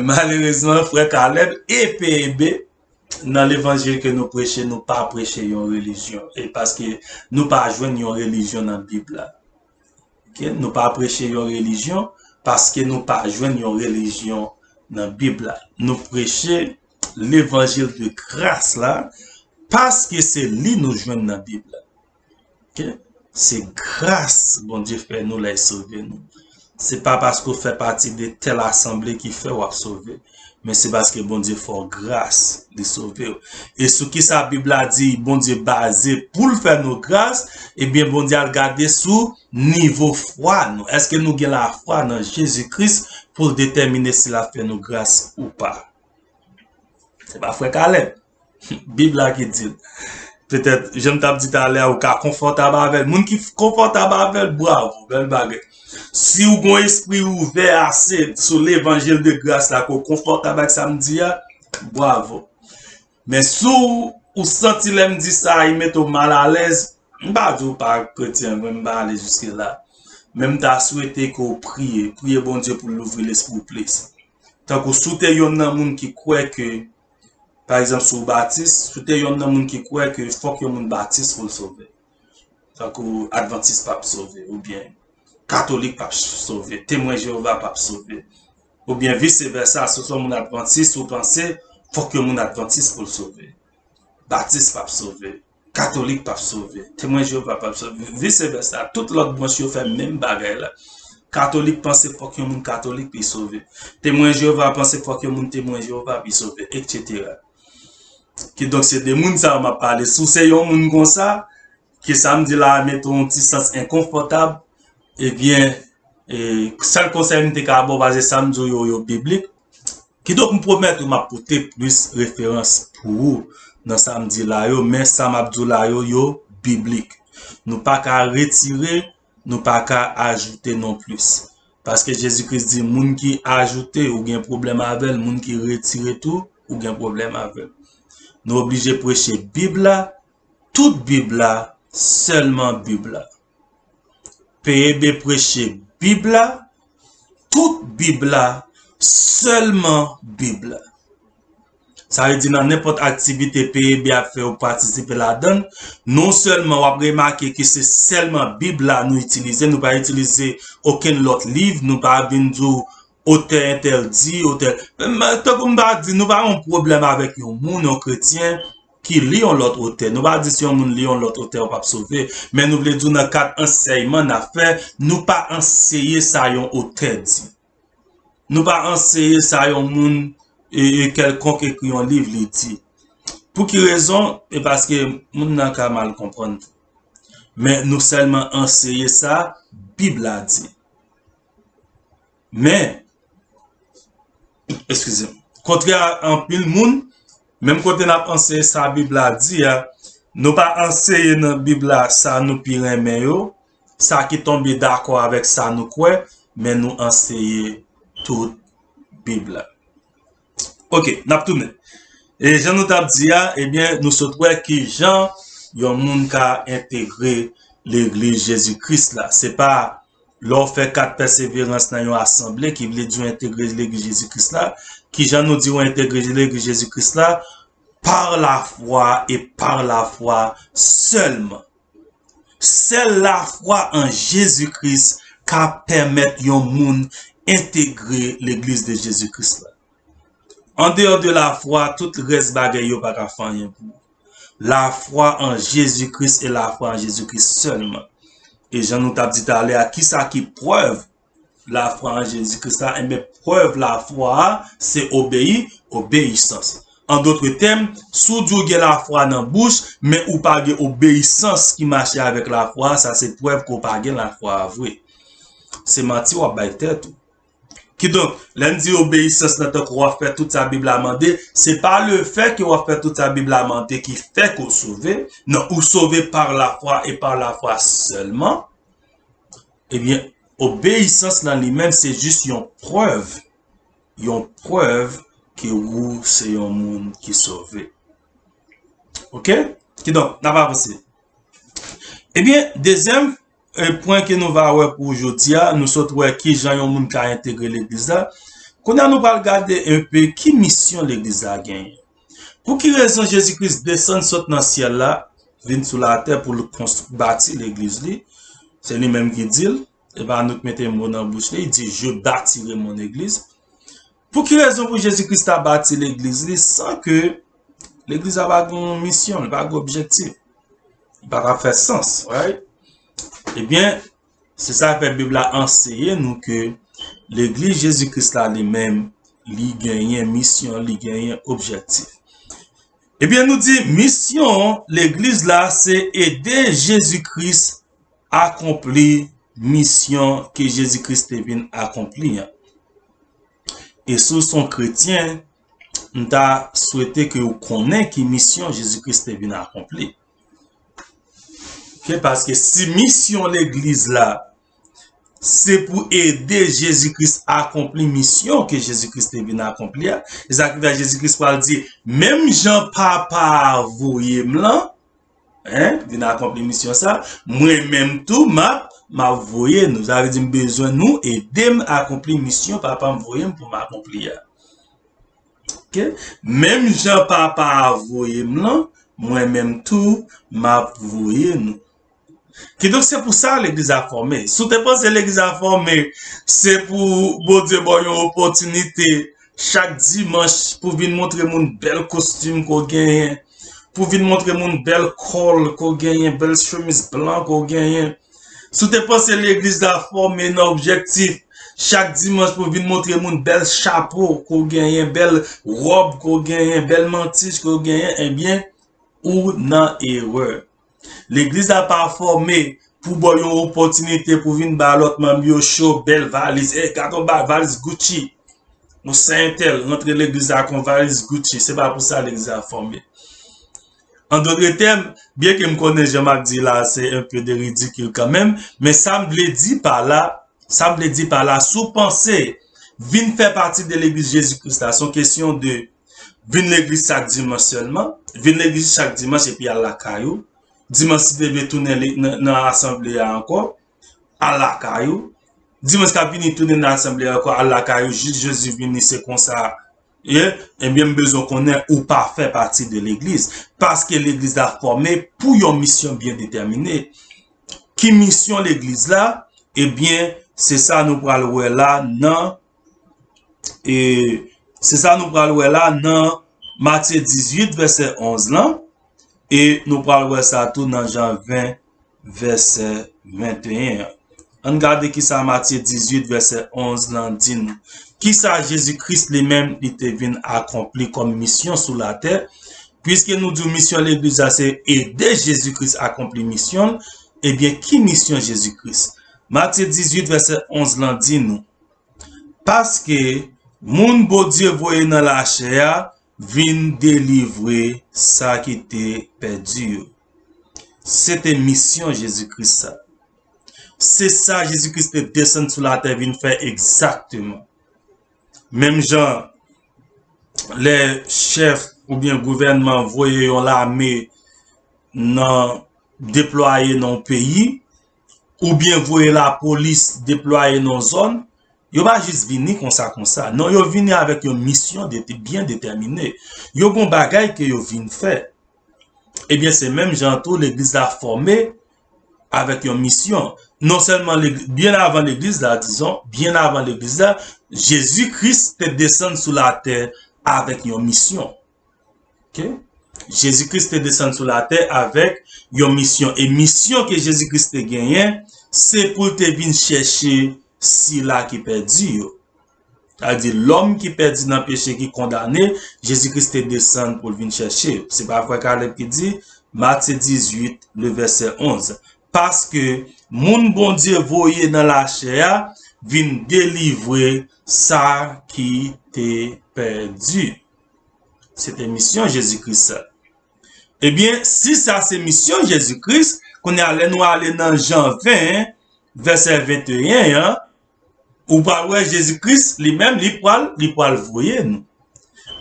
malerezman, frè Caleb e P E B, nan levanjil ke nou preche, nou pa preche yon relijyon. E paske nou pa jwenn yon relijyon nan Bib la. Ok? Nou pa preche yon relijyon paske nou pa jwenn yon relijyon nan Bib la. Nou preche levanjil de gras la paske se li nou jwenn nan Bib la. Ok? Se gras Bondye fè nou lè l sove nou. Se pa paske w fè pati de tèl asanble ki fè w ap sove, men se paske Bondye fè w gras, li sove w. E sou kisa Bib la di Bondye baze pou l fè nou gras? Ebyen, Bondye al gade sou nivo fwa nou. Èske nou gen lafwa nan Jezi Kris pou l detèmine si l ap fè nou gras ou pa? Se pa frè Caleb. Bib la ki di l. Petèt, jan m t ap di talè a, ou ka konfòtab avè l. Moun ki f- konfòtab avè l, bravo, bèl bagay. Si w gon espri ouvè ase sou levanjil de gras la, ke w konfòtab ak sa m di a, bravo. Men si w, ou santi lè m di sa, li mete w malalèz, m pa di w pa kretyen, mwen m pa ale jiske la. Men m ta swete ke w priye, priye Bondye pou l louvri lespri w plis. Tankou si w te yonn nan moun ki kwè ke, pa egzanp, si w batis, si w te yonn nan moun ki kwè ke fòk yon moun batis pou l sove. Tankou advantis p ap sove, oubyen katolik p ap sove, temwen Jewova p ap sove. Oubyen vise vèsa, si w se yon moun advantis, ou panse fòk yon moun advantis pou l sove. Batis p ap sove. Katolik p ap sove. Temwen Jewova p ap sove. Vise vèsa. Tout lòt branch yo fè menm bagay la. Katolik panse fòk yon moun katolik pou l sove. Temwen Jewova panse fòk yon moun temwen Jewova pou l sove, etsetera. Kidonk, se de moun sa yo m ap pale. Si w se yon moun konsa, ke sa m di la a mete w yon ti sans enkonfòtab, ebyen, e, sèl konsèy m te ka ba w, paske sa m di w yo, yo biblik. Kidonk, m pwomèt ou m ap pote plis referans pou ou nan sa m di la yo, men sa m ap di w la yo, yo biblik. Nou pa ka retire, nou pa ka ajoute non plis. Paske Jezi Kris di, moun ki ajoute, ou gen pwoblèm avè l, moun ki retire tou, ou gen pwoblèm avè l. Nou oblije preche Bib la, tout Bib la, sèlman Bib la. P E B preche Bib la, tout Bib la, sèlman Bib la. Sa vle di nan nenpòt aktivite P E B ap fè, ou patisipe ladan l, non sèlman w ap remake ke se sèlman Bib la nou itilize, nou pa itilize okenn lòt liv, nou pa vin di w otè entèl di, otè, tankou m pa di, nou pa gen yon pwoblèm avèk yon moun, yon kretyen, ki li yon lòt otè. Nou pa di si yon moun li yon lòt otè, ou p ap sove. Men nou vle di w nan kad ansèyman n ap fè, nou pa anseye sa yon otè di. Nou pa anseye sa yon moun, e, e, kèlkonk ekri yon liv, li di. Pou ki rezon? E paske moun nan ka mal konprann tou. Men nou sèlman anseye sa Bib la di. Men, eskize m, kontrè a anpil moun, menm kote n ap anseye sa Bib la di a, nou pa anseye nan Bib la sa nou pi renmen yo, sa ki tonbe dakò avèk sa nou kwè, men nou anseye tout Bib la. Ok, n ap tounen. E jan nou t ap di a, ebyen, nou sot wè ki jan yon moun ka entegre legliz Jezi Kris la. Se pa Lè w fè kat pèseverans nan yon asanble, ki vle di w entegre Legliz Jezi Kris la, kijan nou di w entegre Legliz Jezi Kris la? Par la foi et par la foi seulement. Sèl lafwa an Jezi Kris ka pèmèt yon moun entegre Legliz de Jezi Kris la. Andeyò de lafwa, tout rès bagay yo pa ka fè anyen pou ou. Lafwa an Jezi Kris e lafwa an Jezi Kris sèlman. E jan nou t ap di talè a, kisa ki prèv lafwa an Jezi Kris la? Enben, prèv lafwa a, se obeyi, obeyisans. An dòt tèm, si w di w gen lafwa nan bouch, men ou pa gen obeyisans ki mache avèk lafwa a, sa se prèv ke w pa gen lafwa a vre. Se manti w ap bay tèt ou. Kidonk, lè n di obeyisans nan, tankou w ap fè tout sa Bib la mande, se pa lefètke w ap fè tout sa Bib la mande ki fè ke w sove. Non, ou sove par la foi et par la foi seulement. Ebyen, obeyisans lan li menm se jis yon prèv, yon prèv ke ou se yon moun ki sove. Oke? Kidonk, n ap avanse. Ebyen, dezyèm, e, pwen ke nou va wè pou jodi a, nou sot wè kijan yon moun ka entegre legliz la. Kounye a, nou pral gade enpe ki misyon legliz la genyen. Pou ki rezon Jezi Kris desann sot nan syèl la, vin sou latè pou l konstwi, bati legliz li? Se li menm ki di l, e pa nou k mete mo nan bouch li, li di, "Je bâtirai mon église." Pou ki rezon pou Jezi Kris ta bati legliz li san ke legliz la pa gen yon misyon, li pa gen objektif? Li pa t ap fè sans, right? Ebyen, se sa k fè Bib la anseye nou ke legliz Jezi Kris la li menm, li genyen misyon, li genyen objektif. Ebyen, nou di misyon legliz la se ede Jezi Kris akonpli misyon ke Jezi Kris te vin akonpli an. E si w se yon kretyen, m ta swete ke w konnen ki misyon Jezi Kris te vin akonpli. Oke, paske si misyon legliz la se pou ede Jezi Kris akonpli misyon ke Jezi Kris te vin akonpli a, e sa ki fè Jezi Kris pral di, "Menm jan Papa a voye m lan, en, vin akonpli misyon sa, mwen menm tou, m ap, m ap voye nou." Sa vle di, m bezwen nou ede m akonpli misyon Papa m voye m pou m akonpli a. Oke? "Menm jan Papa a voye m lan, mwen menm tou, m ap voye nou." Kidonk, se pou sa legliz la fòme. Si w te panse legliz la fòme, se pou Bondye ba w yon opòtinite chak dimanch pou vin montre moun bèl kostim ke w genyen, pou vin montre moun bèl kòl ke w genyen, bèl chemiz blan ke w genyen. Si w te panse legliz la fòme nan objektif chak dimanch pou vin montre moun bèl chapo ke w genyen, bèl wòb ke w genyen, bèl mantich ke w genyen, ebyen, ou nan erè. Legliz la pa fòme pou ba w yon opòtinite pou vin ba lòt manm yo cho, bèl valiz. "Ey, gade yon ba-, valiz Gucci." Ou se entèl, rantre legliz la ak yon valiz Gucci. Se pa pou sa legliz la fòme. An dòt tèm, byen ke m konnen jan m ap di la, se enpe de ridikil kanmenm, men sa m vle di pa la, sa m vle di pa la, si w panse vin fè pati de legliz Jezi Kris la, se yon kesyon de vin legliz chak dimanch sèlman, vin legliz chak dimanch epi al lakay ou, dimanch si Dye vle tounen le-, nan, nan asanble a ankò, al lakay ou, dimanch k ap vini tounen nan asanble a ankò, al lakay ou, jis Jezi vini, se konsa, e, ebyen, m bezwen konnen ou pa fè pati de legliz, paske legliz la fòme pou yon misyon byen detèmine. Ki misyon legliz la? Ebyen, se sa nou pral wè la nan, e, se sa nou pral wè la nan Matye dizuit, vèsè onz lan, e nou pral wè sa tou nan Jan ven, vèsè venteyen an. Ann gade kisa Matye dizuit, vèsè onz lan di nou. Kisa Jezi Kris li menm, li te vin akonpli kòm misyon sou latè? Piske nou di w misyon legliz la se ede Jezi Kris akonpli misyon l, ebyen, ki misyon Jezi Kris? Matye dizuit, vèsè onz lan di nou, "Paske moun Bondye voye nan lachè a vin delivre sa ki te pèdi yo." Se te misyon Jezi Kris sa. Se sa Jezi Kris te desann sou latè vin fè egzakteman. Menm jan lè chèf oubyen gouvènman voye yon lame nan, deplwaye nan yon peyi, oubyen voye lapolis deplwaye nan zòn, yo pa jis vini konsa konsa. Non, yo vini avèk yon misyon de, byen detèmine. Yo gon bagay ke yo vin fè. Ebyen, se menm jan tou legliz la fòme avèk yon misyon. Non sèlman legliz, byen avan legliz la, dizon, byen avan legliz la, Jezi Kris te desann sou latè avèk yon misyon. Ok? Jezi Kris te desann sou latè avèk yon misyon. E misyon ke Jezi Kris te genyen, se pou l te vin chèche sila ki pèdi yo. Sa vle di, lòm ki pèdi nan peche, ki kondane, Jezi Kris te desann pou l vin chèche. Se pa frè Kalèb ki di, Matye dizuit, le vèsè onz. Paske moun Bondye voye nan lachè a vin delivre sa ki te pèdi. Se te misyon Jezi Kris sa. Ebyen, si sa se misyon Jezi Kris, kounye a lè nou ale nan Jan ven, vèsè venteyen an, ou pral wè Jezi Kris li menm, li pral, li pral voye nou.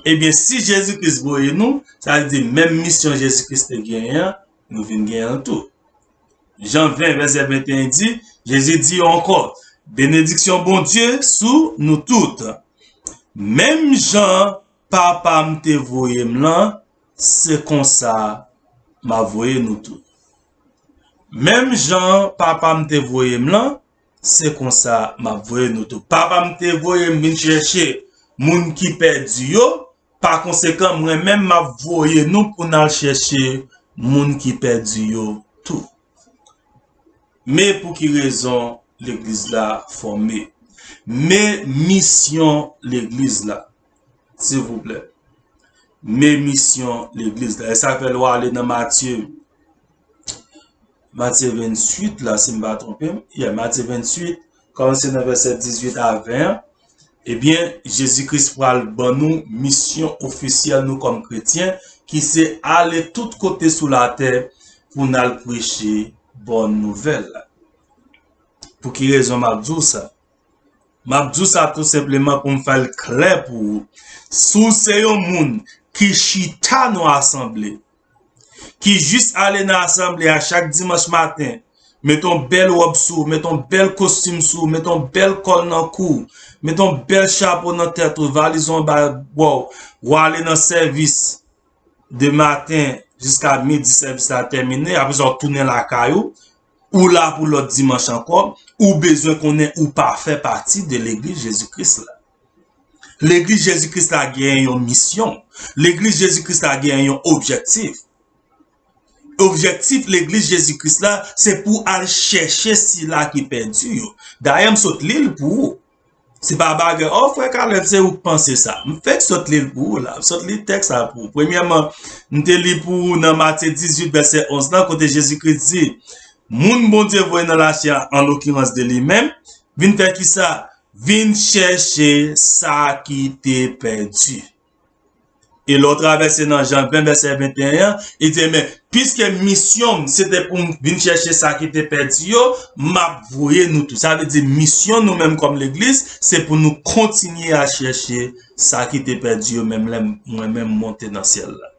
Ebyen, si Jezi Kris voye nou, sa vle di menm misyon Jezi Kris te genyen an, nou vin genyen l tou. Jan ven, vèsè venteyen di, Jezi di yo ankò, benediksyon Bondye sou nou tout. Menm jan Papa m te voye m lan, se konsa m ap voye nou tou. Menm jan Papa m te voye m lan, se konsa m ap voye nou tou. Papa m te voye m vin chèche moun ki pèdi yo, pa konsekan, mwen menm m ap voye nou pou n al chèche moun ki pèdi yo tou. Men pou ki rezon legliz la fòme. Men misyon legliz la, silvouplè. Men misyon legliz la. E sa fè lè w ale nan Matye, Matye venntuit la, si m pa twonpe m, yeah, Matye venntuit, kòmanse nan vèsè dizuit a ven an, ebyen, Jezi Kris pral ban nou misyon ofisyèl nou kòm kretyen, ki se ale tout kote sou latè pou n al preche bòn nouvèl la. Pou ki rezon m ap di w sa? M ap di w sa tou senpleman pou m fè l klè pou ou. Si w se yon moun ki chita nan asanble, ki jis ale nan asanble a chak dimanch maten, met yon bèl wòb sou ou, met yon bèl kostim sou ou, met yon bèl kòl nan kou w, met yon bèl chapo nan tèt ou, valiz ou anba bra w, w ale nan sèvis de maten jiska midi, sèvis la tèmine, apre sa w tounen lakay ou, ou la pou lòt dimanch ankò, ou bezwen konnen ou pa fè pati de legliz Jezi Kris la. Legliz Jezi Kris la genyen yon misyon. Legliz Jezi Kris la genyen yon objektif. Objektif legliz Jezi Kris la, se pou al chèche sila ki pèdi yo. Dayè, m sot li l pou ou. Se pa bagay, oh, frè Caleb, se ou k panse sa. M fèk sot li l pou ou la. M sot li tèks la pou ou. Premyèman, m te li pou ou nan Matye dizuit, vèsè onz lan, kote Jezi Kris di, moun Bondye voye nan lachè a, an lokirans de li menm, vin fè kisa? Vin chèche sa ki te pèdi. E lè w travèse nan Jan ven, vèsè venteyen an, li di, men, piske misyon m, se te pou m vin chèche sa ki te pèdi yo, m ap voye nou tou. Sa vle di, misyon nou menm kòm legliz, se pou nou kontinye al chèche sa ki te pèdi yo, menm lè m, mwen menm monte nan syèl la.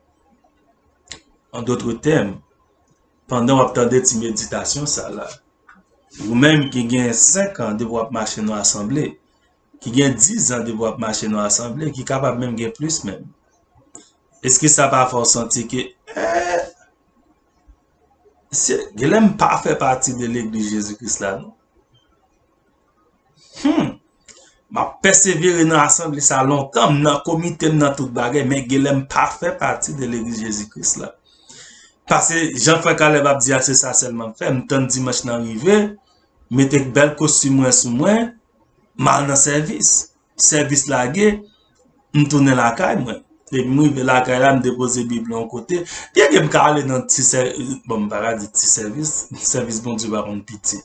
An dòt tèm, pandan w ap tande ti meditasyon sa la, ou menm ki gen senk an depi w ap mache nan asanble, ki gen diz an depi w ap mache nan asanble, ki kapab menm gen plis menm, èske sa pa fè w santi ke, eh, se, genlè m pa fè pati de legliz Jezi Kris la, non? Hmm. M ap pèsevere nan asanble sa lontan, m nan komite, m nan tout bagay, men genlè m pa fè pati de legliz Jezi Kris la. Paske jan frè Caleb ap di a, se sa sèlman m fè. M tann dimanch lan rive, mete bèl kostim mwen sou mwen, m al nan sèvis. Sèvis lage, m tounen lakay mwen. Depi m rive lakay la, m depoze Bib lan yon kote. Byenke m ka ale nan ti sè-, bon, m pa ka di ti sèvis, sèvis Bondye pa konn piti.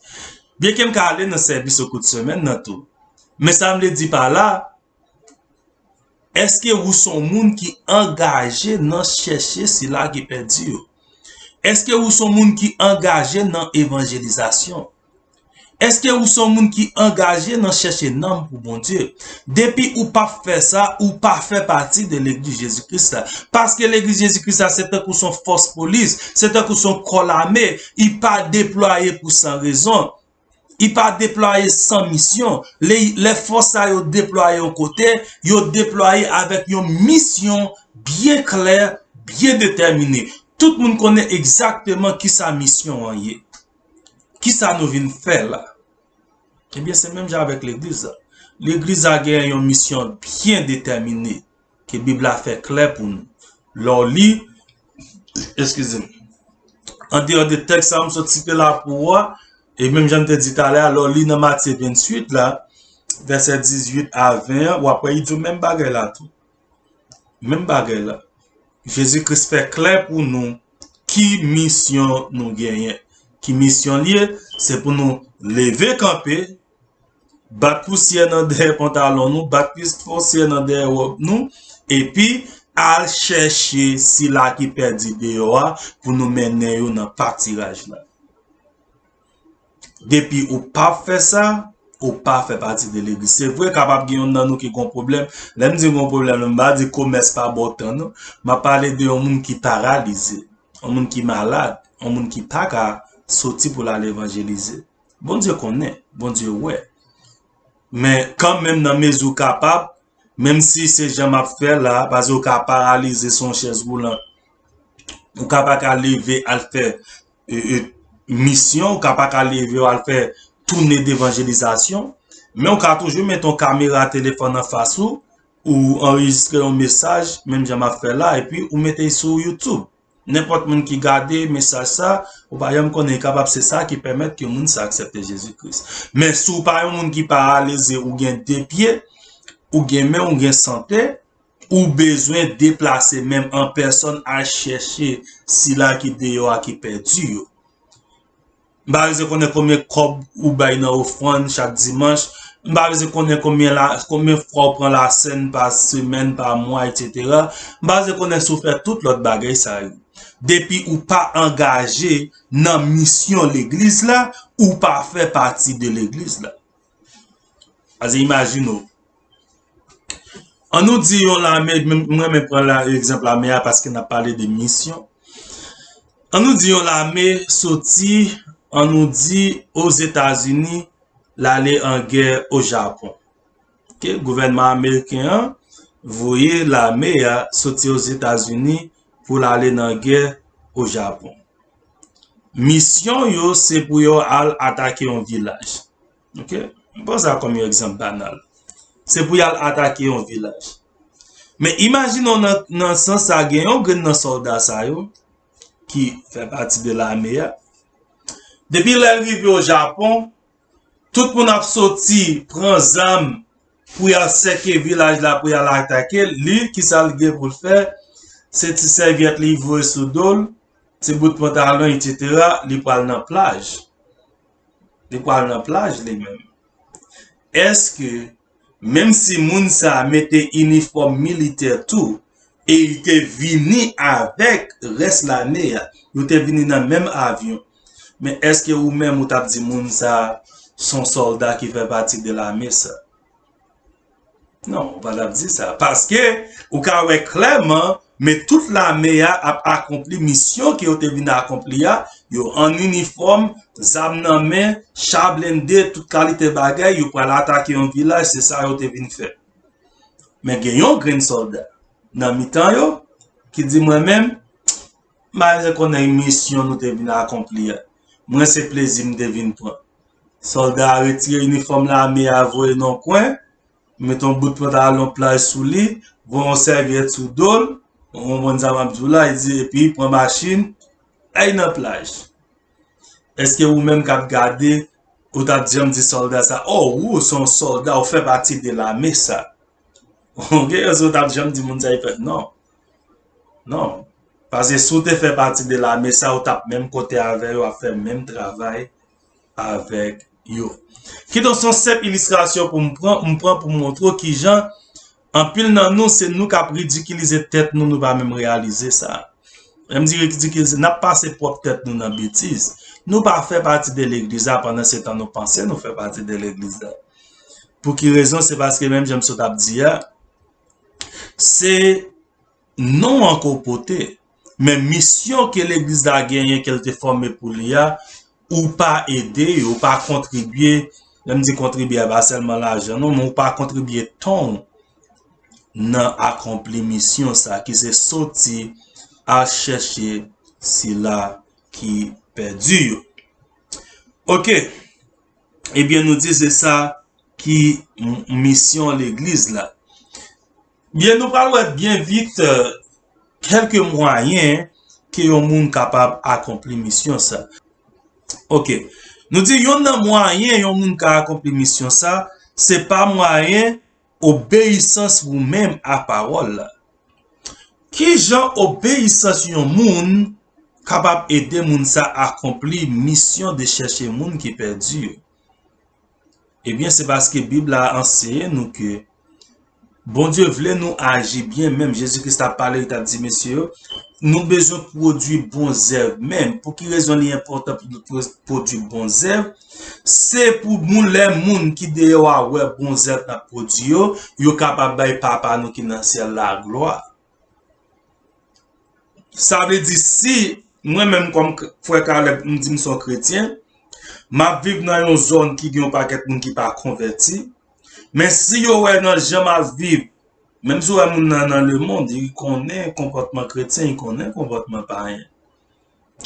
Byenke m ka ale nan sèvis o kou de semèn nan tou. Men sa m vle di pa la, èske ou se yon moun ki angaje nan chèche sila ki pèdi yo? Èske ou se yon moun ki angaje nan evanjelizasyon? Èske ou se yon moun ki angaje nan chèche nanm pou Bondye? Depi ou p ap fè sa, ou pa fè pati de legliz Jezi Kris la. Paske legliz Jezi Kris la, se tankou se yon fòs polis, se tankou se yon kò lame, li pa deplwaye pou san rezon. Li pa deplwaye san misyon. Lè, lè fòs sa yo deplwaye yon kote, yo deplwaye avèk yon misyon byen klè, byen detèmine. Tout moun konnen egzakteman kisa misyon an ye. Kisa nou vin fè la? Ebyen, se menm jan avèk legliz la. Legliz la gen yon misyon byen detèmine ke Bib la fè klè pou nou. Lè w li, eskize m, andeyò de tèks sa m sot site la pou ou a, e menm jan m te di talè a, lè w li nan Matye venntuit la, vèsè dizuit a ven an, w ap wè li di w menm bagay la tou. Menm bagay la. Jezi Kris fè klè pou nou ki misyon nou genyen. Ki misyon l ye? Se pou nou leve kanpe, bat pousyè nan dèyè pantalon nou, bat pousyè nan dèyè wòb nou, epi al chèche sila ki pèdi deyò a pou nou mennen yo nan patiraj la. Depi ou pa fè sa, ou pa fè pati de legliz. Se vre, kapab gen youn nan nou ki gon pwoblèm. Lè m di gon pwoblèm, m pa di komès pa ba w tan, non. M ap pale de yon moun ki paralize, yon moun ki malad, yon moun ki pa ka soti pou l al evanjelize. Bondye konnen, Bondye wè. Men kanmenm, nan mezi w kapab, menm si se jan m ap fè la, paske w ka paralize sou yon chèz woulant, ou ka pa ka leve al fè e, e, misyon, ou ka pa ka leve al fè toune devanjelizasyon, men ou ka toujou mete yon kamera telefòn anfas ou, ou anrejistre yon mesaj, menm jan m ap fè la, epi ou mete l sou YouTube. Nenpòt moun ki gade mesaj sa, ou pa janm konnen, e kapab se sa ki pèmèt ke moun sa aksepte Jezi Kris. Men si w pa yon moun ki paralize, ou gen de pye, ou gen men, ou gen sante, ou bezwen deplase menm an pèsòn al chèche sila ki deyò a ki pèdi yo. M pa bezwen konnen konbyen kòb ou bay nan ofrann chak dimanch. M pa bezwen konnen konbyen la, konbyen fwa ou pran lasèn pa semèn, pa mwa, etsetera. M pa bezwen konnen si w fè tout lòt bagay sa yo. Depi ou pa angaje nan misyon legliz la, ou pa fè pati de legliz la. Paske imajine w. An nou di yon lame, m, m renmen pran la, egzanp lame a paske n ap pale de misyon. An nou di yon lame soti, an nou di, Ozetazini, l ale an gè o Japon. Ok, gouvènman ameriken an voye lame a soti Ozetazini pou l ale nan gè o Japon. Misyon yo, se pou yo al atake yon vilaj. Ok? M pran sa kòm yon egzanp banal. Se pou y al atake yon vilaj. Men imajine w nan, nan sans sa, gen yon grenn nan sòlda sa yo, ki fè pati de lame a. Depi lè l rive o Japon, tout moun ap soti, pran zam, pou y al sèke vilaj la, pou y al atake l. Li, kisa l gen pou l fè? Se ti sèvyèt li voye sou do l, ti bout pantalon, etsetera, li pral nan plaj. Li pral nan plaj li menm. Èske, menm si moun sa a mete inifòm militè tou, e li te vini avèk rès lame a, yo te vini nan menm avyon, men èske ou menm ou t ap di moun sa a se yon sòlda ki fè pati de lame sa? Non, ou pa t ap di sa. Paske ou ka wè klèman, men tout lame a ap akonpli misyon ke yo te vin akonpli a. Yo an inifòm, zam nan men, cha blende, tout kalite bagay, yo pral atake yon vilaj, se sa yo te vin fè. Men gen yon grenn sòlda nan mitan yo ki di, mwen menm, m pa bezwen konnen misyon nou te vin akonpli a. Mwen, se plezi m te vin pran. Sòlda a retire inifòm lame a, voye nan yon kwen, mete yon bout pantalon plaj sou li, voye yon sèvyèt sou do l, ou konprann sa m ap di w la, li di, epi pran machin, al nan plaj. Èske ou menm k ap gade, ou t ap janm di sòlda sa, o, ou se yon sòlda, ou fè pati de lame sa? Ok, èske ou t ap janm di moun sa, li fè? Non. Non. Paske si w te fè pati de lame sa, ou t ap menm kote avè yo, ap fè menm travay avèk yo. Kidonk, se yon senp ilistrasyon pou m pran, m pran pou m montre w kijan anpil nan nou, se nou k ap ridikilize tèt nou, nou pa menm reyalize sa. Lè m di ridikilize, n ap pase pwòp tèt nou nan betiz. Nou pa fè pati de legliz la, pandan se tan nou panse nou fè pati de legliz la. Pou ki rezon? Se paske menm jan m sot ap di a, se non an ke w pote, men misyon ke legliz la genyen, ke l te fòme pou li a, ou pa ede yo, ou pa kontribye, lè m di kontribye, a pa sèlman lajan non, men ou pa kontribye tan w nan akonpli misyon sa ki se soti al chèche sila ki pèdi yo. Ok, ebyen nou di se sa ki m- misyon legliz la. Byen nou pral wè byen vit kèlke mwayen ke yon moun kapab akonpli misyon sa. Ok, nou di yonn nan mwayen yon moun ka akonpli misyon sa, se pa mwayen obeyisans ou menm a pawòl la. Ki jan obeyisans yon moun kapab ede moun sa akonpli misyon de chèche moun ki pèdi yo? Ebyen, se paske Bib la anseye nou ke Bondye vle nou aji byen menm. Jezi Kris t ap pale, li t ap di mesye yo, nou bezwen pwodui bon zèv menm. Pou ki rezon li enpòtan pou nou pwodui bon zèv? Se pou moun, lè moun ki deyò a wè bon zèv n ap pwodui yo, yo kapab bay Papa nou ki nan syèl la glwa. Sa vle di si mwen menm kòm frè Caleb m di m se yon kretyen, m ap viv nan yon zòn ki gen yon pakèt moun ki pa konvèti, men si yo wè nan jan m ap viv, menm si w wè moun nan nan lemonn, li konnen konpòtman kretyen, li konnen konpòtman payen.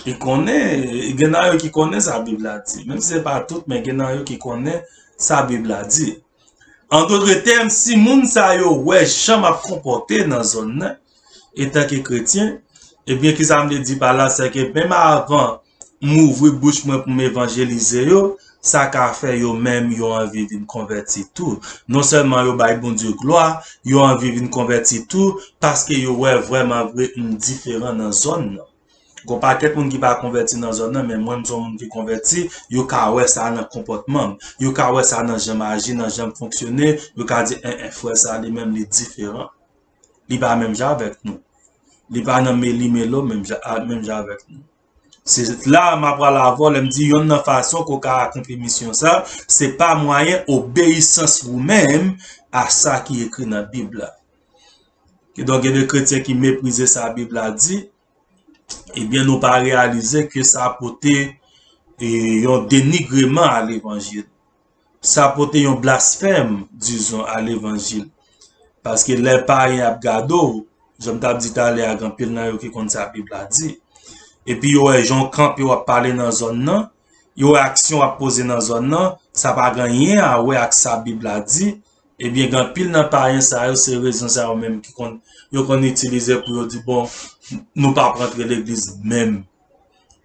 Li konnen, gen nan yo ki konnen sa Bib la di. Menm si se pa tout, men gen nan yo ki konnen sa Bib la di. An dòt tèm, si moun sa yo wè jan m ap konpòte nan zòn nan, etanke kretyen, ebyen, kisa m vle di pa la, se ke menm avan m ouvri bouch mwen pou m evanjelize yo, sa ka fè yo menm yo anvi vin konvèti tou. Non sèlman yo bay Bondye glwa, yo anvi vin konvèti tou, paske yo wè vrèman vre m diferan nan zòn nan. Gon pakèt moun ki pa konvèti nan zòn nan, men mwen m se yon moun ki konvèti, yo ka wè sa nan konpòtman m, yo ka wè sa nan jan m aji, nan jan m fonksyone, yo ka di, en, en, frè sa li menm li diferan. Li pa menm jan avèk nou. Li pa nan meli melo menm jan, a, menm jan avèk nou. Se la m ap pral avè w, lè m di yonn nan fason ke w ka akonpli misyon sa, se pa mwayen obeyisans ou menm a sa ki ekri nan Bib la. Kidonk, gen de kretyen ki meprize sa Bib la di, ebyen, nou pa reyalize ke sa pote e, yon denigreman a levanjil. Sa pote yon blasfèm, dizon, a levanjil. Paske lè payen ap gade w, jan m t ap di talè a, gen anpil nan yo ki konn sa Bib la di. Epi yo wè jan w kanpe w ap pale nan zòn nan, yo wè aksyon w ap poze nan zòn nan, sa pa gen anyen a wè ak sa Bib la di, ebyen, gen anpil nan payen sa yo, se rezon sa yo menm ki konn, yo konn itilize pou yo di, bon, nou p ap rantre legliz menm.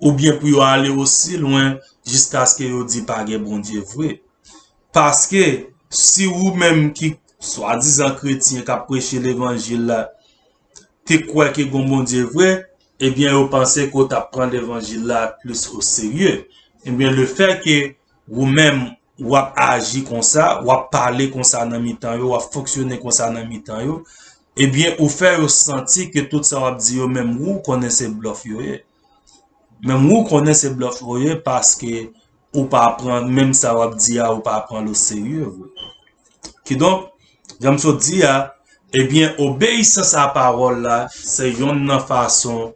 Oubyen pou yo ale osi lwen jiskaske yo di pa gen Bondye vre. Paske, si ou menm ki swadizan kretyen k ap preche levanjil la, te kwè ke gon Bondye vre, ebyen, yo panse ke w t ap pran levanjil la plis o serye. Ebyen, lefètke ou menm, w ap aji konsa, w ap pale konsa nan mitan yo, w ap fonksyone konsa nan mitan yo, ebyen, ou fè yo santi ke tout sa w ap di yo, menm ou konnen se blòf yo ye. Menm ou konnen se blòf yo ye, paske ou pa pran, menm sa w ap di a, ou pa pran l o serye vre. Kidonk, jan m sot di a, ebyen, obeyisans a pawòl la, se yonn nan fason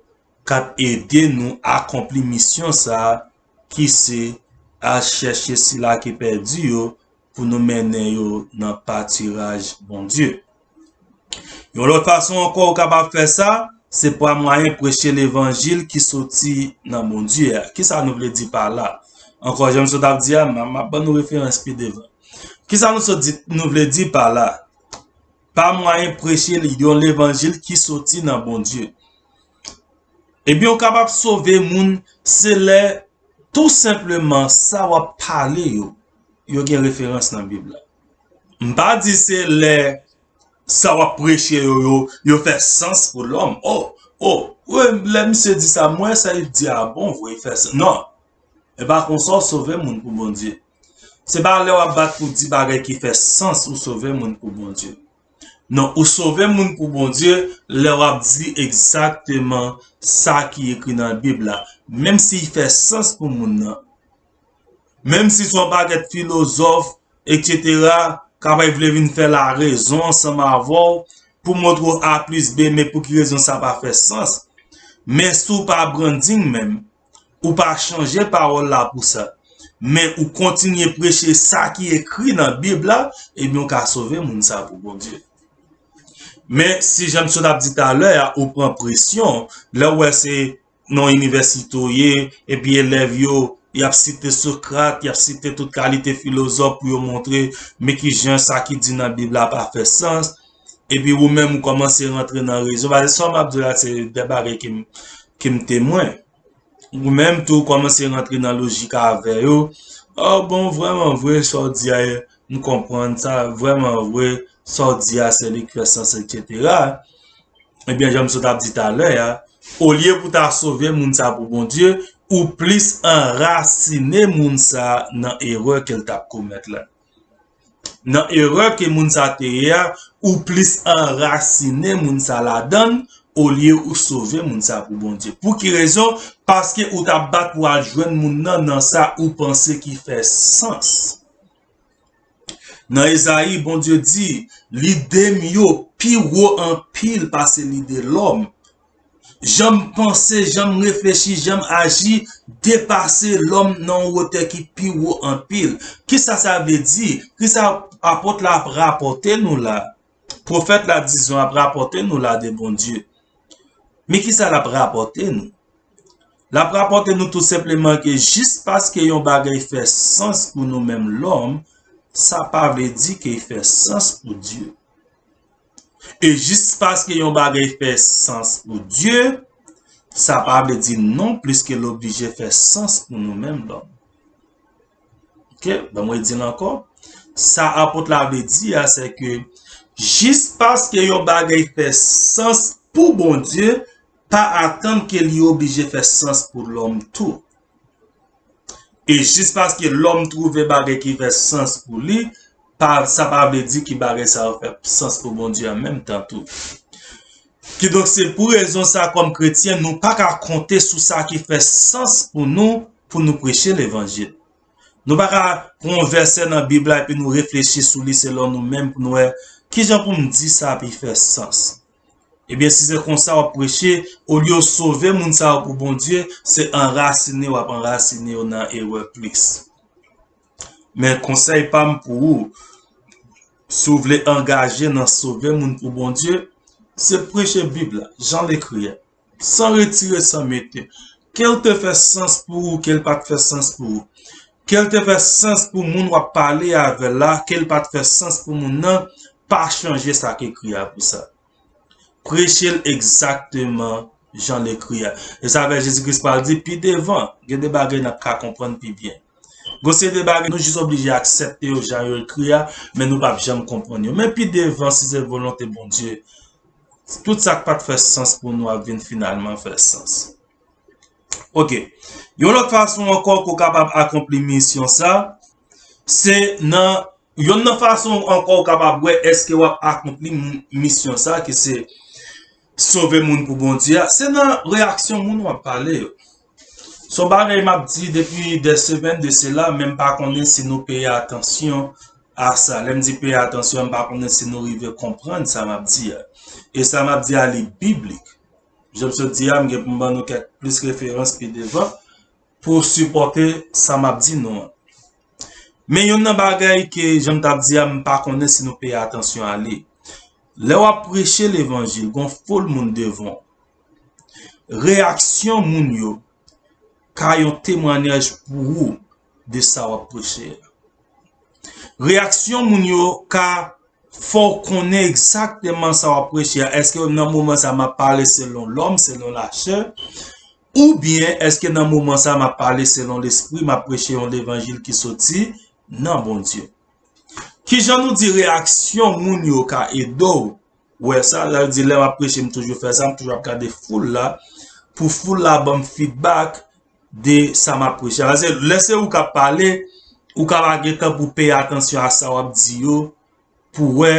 k ap ede nou akonpli misyon sa a, ki se al chèche sila ki pèdi yo pou nou mennen yo nan patiraj Bondye. Yon lòt fason ankò ou kapab fè sa, se pa mwayen preche levanjil ki soti nan Bondye a. Kisa nou vle di pa la? Ankò, jan m sot ap di a, m a, m ap ban nou referans pi devan. Kisa nou sot di, nou vle di pa la? Pa mwayen preche yon levanjil ki soti nan Bondye. Ebyen, ou kapab sove moun, se lè tou senpleman sa w ap pale yo, yo gen referans nan Bib la. M pa di se lè sa w ap preche yo, yo, yo fè sans pou lòm. O, o, wi, lè misye di sa, m wè sa li di a bon vre, li fè sans. Non, e pa konsa w sove moun pou Bondye. Se pa lè w ap bat pou di bagay ki fè sans ou sove moun pou Bondye. Non, ou sove moun pou Bondye lè w ap di egzakteman sa ki ekri nan Bib la, menm si l fè sans pou moun nan. Menm si se yon pakèt filozòf, etsetera, k ap vle vin fè larezon ansanm avè w pou montre w A plis B, men pou ki rezon sa pa fè sans. Men si w pa branding menm, ou pa chanje pawòl la pou sa, men ou kontinye preche sa ki ekri nan Bib la, ebyen, ou ka sove moun sa pou Bondye. Men, si jan m sot ap di talè a, ou pran presyon, lè w wè se nan yon inivèsite w ye, epi elèv yo, y ap site Sokrat, y ap site tout kalite filozòf pou yo montre, men ki jan sa ki di nan Bib la pa fè sans, epi ou menm ou kòmanse rantre nan rezon. Paske sa m ap di la, se de bagay ke m, ke m temwen. Ou menm tou kòmanse rantre nan lojik avè yo. Oh, bon, vrèman vre, sa w di a, m konprann sa, vrèman vre, sa w di a, se li k fè sans, etsetera. Ebyen, jan m sot ap di talè a, olye pou ta sove moun sa pou Bondye, ou plis anrasine moun sa nan erè ke l t ap komèt la. Nan erè ke moun sa te ye a, ou plis anrasine moun sa ladan l, olye ou sove moun sa pou Bondye. Pou ki rezon? Paske ou t ap bat pou al jwenn moun nan nan sa ou panse ki fè sans. Nan Ezayi, Bondye di, lide m yo pi wo anpil pase lide lòm. Jan m panse, jan m reflechi, jan m aji depase lòm nan yon wotè ki pi wo anpil. Kisa sa vle di? Kisa apot la ap rapòte nou la? Pwofèt la, dizon, ap rapòte nou la de Bondye. Men kisa l ap rapòte nou? L ap rapòte nou tou senpleman ke jis paske yon bagay fè sans pou nou menm lòm, sa pa vle di ke l fè sans pou Dye. E jis paske yon bagay fè sans pou Dye, sa pa vle di non plis ke l oblije fè sans pou nou menm lòm. Ok, ban mwen di l ankò. Sa apot la vle di a, se ke jis paske yon bagay fè sans pou Bondye, pa atann ke li oblije fè sans pou lòm tou. E jis paske lòm twouve bagay ki fè sans pou li, pa, sa pa vle di ki bagay sa yo fè sans pou Bondye an menm tan tou. Kidonk, se pou rezon sa, kòm kretyen, nou pa ka konte sou sa ki fè sans pou nou, pou nou preche levanjil. Nou pa ka pran yon vèsè nan Bib la epi nou reflechi sou li selon nou menm pou nou wè kijan pou m di sa pou l fè sans. Ebyen, si se konsa w ap preche, olye w sove moun sa yo pou Bondye, se anrasine w ap anrasine yo nan erè plis. Men konsèy pa m pou ou, si w vle angaje nan sove moun pou Bondye, se preche Bib la, jan l ekri a, san retire, san mete. Ke l te fè sans pou ou, ke l pa t fè sans pou ou. Ke l te fè sans pou moun w ap pale avè l la, ke l pa t fè sans pou moun nan, pa chanje sa k ekri a pou sa. Preche l egzakteman jan l ekri a. E sa fè Jezi Kris pral di pi devan, gen de bagay n ap ka konprann pi byen. Gon seri de bagay nou jis oblije aksepte yo jan yo ekri a, men nou p ap janm konprann yo. Men pi devan, si se volonte Bondye, tout sa k pa t fè sans pou nou ap vin finalman fè sans. Ok. Yon lòt fason ankò ke w kapab akonpli misyon sa, se nan, yonn nan fason ankò w kapab wè èske w ap akonpli m-, misyon sa, ki se sove moun pou Bondye a, se nan reyaksyon moun w ap pale yo. Se yon bagay m ap di depi dè semèn de sela, men m pa konnen si nou peye atansyon a sa. Lè m di peye atansyon, m pa konnen si nou rive konprann sa m ap di a. E sa m ap di a, li biblik. Jan m sot di a, m gen pou m ban nou kèk plis referans pi devan pou sipòte sa m ap di nou an. Men yonn nan bagay ke, jan m t ap di a, m pa konnen si nou peye atansyon a li. Lè w ap preche levanjil, gon foul moun devan w. Reyaksyon moun yo ka yon temwayaj pou ou de sa w ap preche a. Reyaksyon moun yo ka fè w konnen egzakteman sa w ap preche a. Èske nan moman sa a m ap pale selon lòm, selon lachè? Oubyen èske nan moman sa a m ap pale selon lespri, m ap preche yon levanjil ki soti nan Bondye? Kijan nou di reyaksyon moun yo ka ede w wè sa? Sa vle di lè m ap preche, m toujou fè sa, m toujou ap gade foul la, pou foul la ban m feedback de sa m ap preche. Paske lè se ou k ap pale, ou ka pa gen tan pou peye atansyon a sa w ap di yo, pou wè,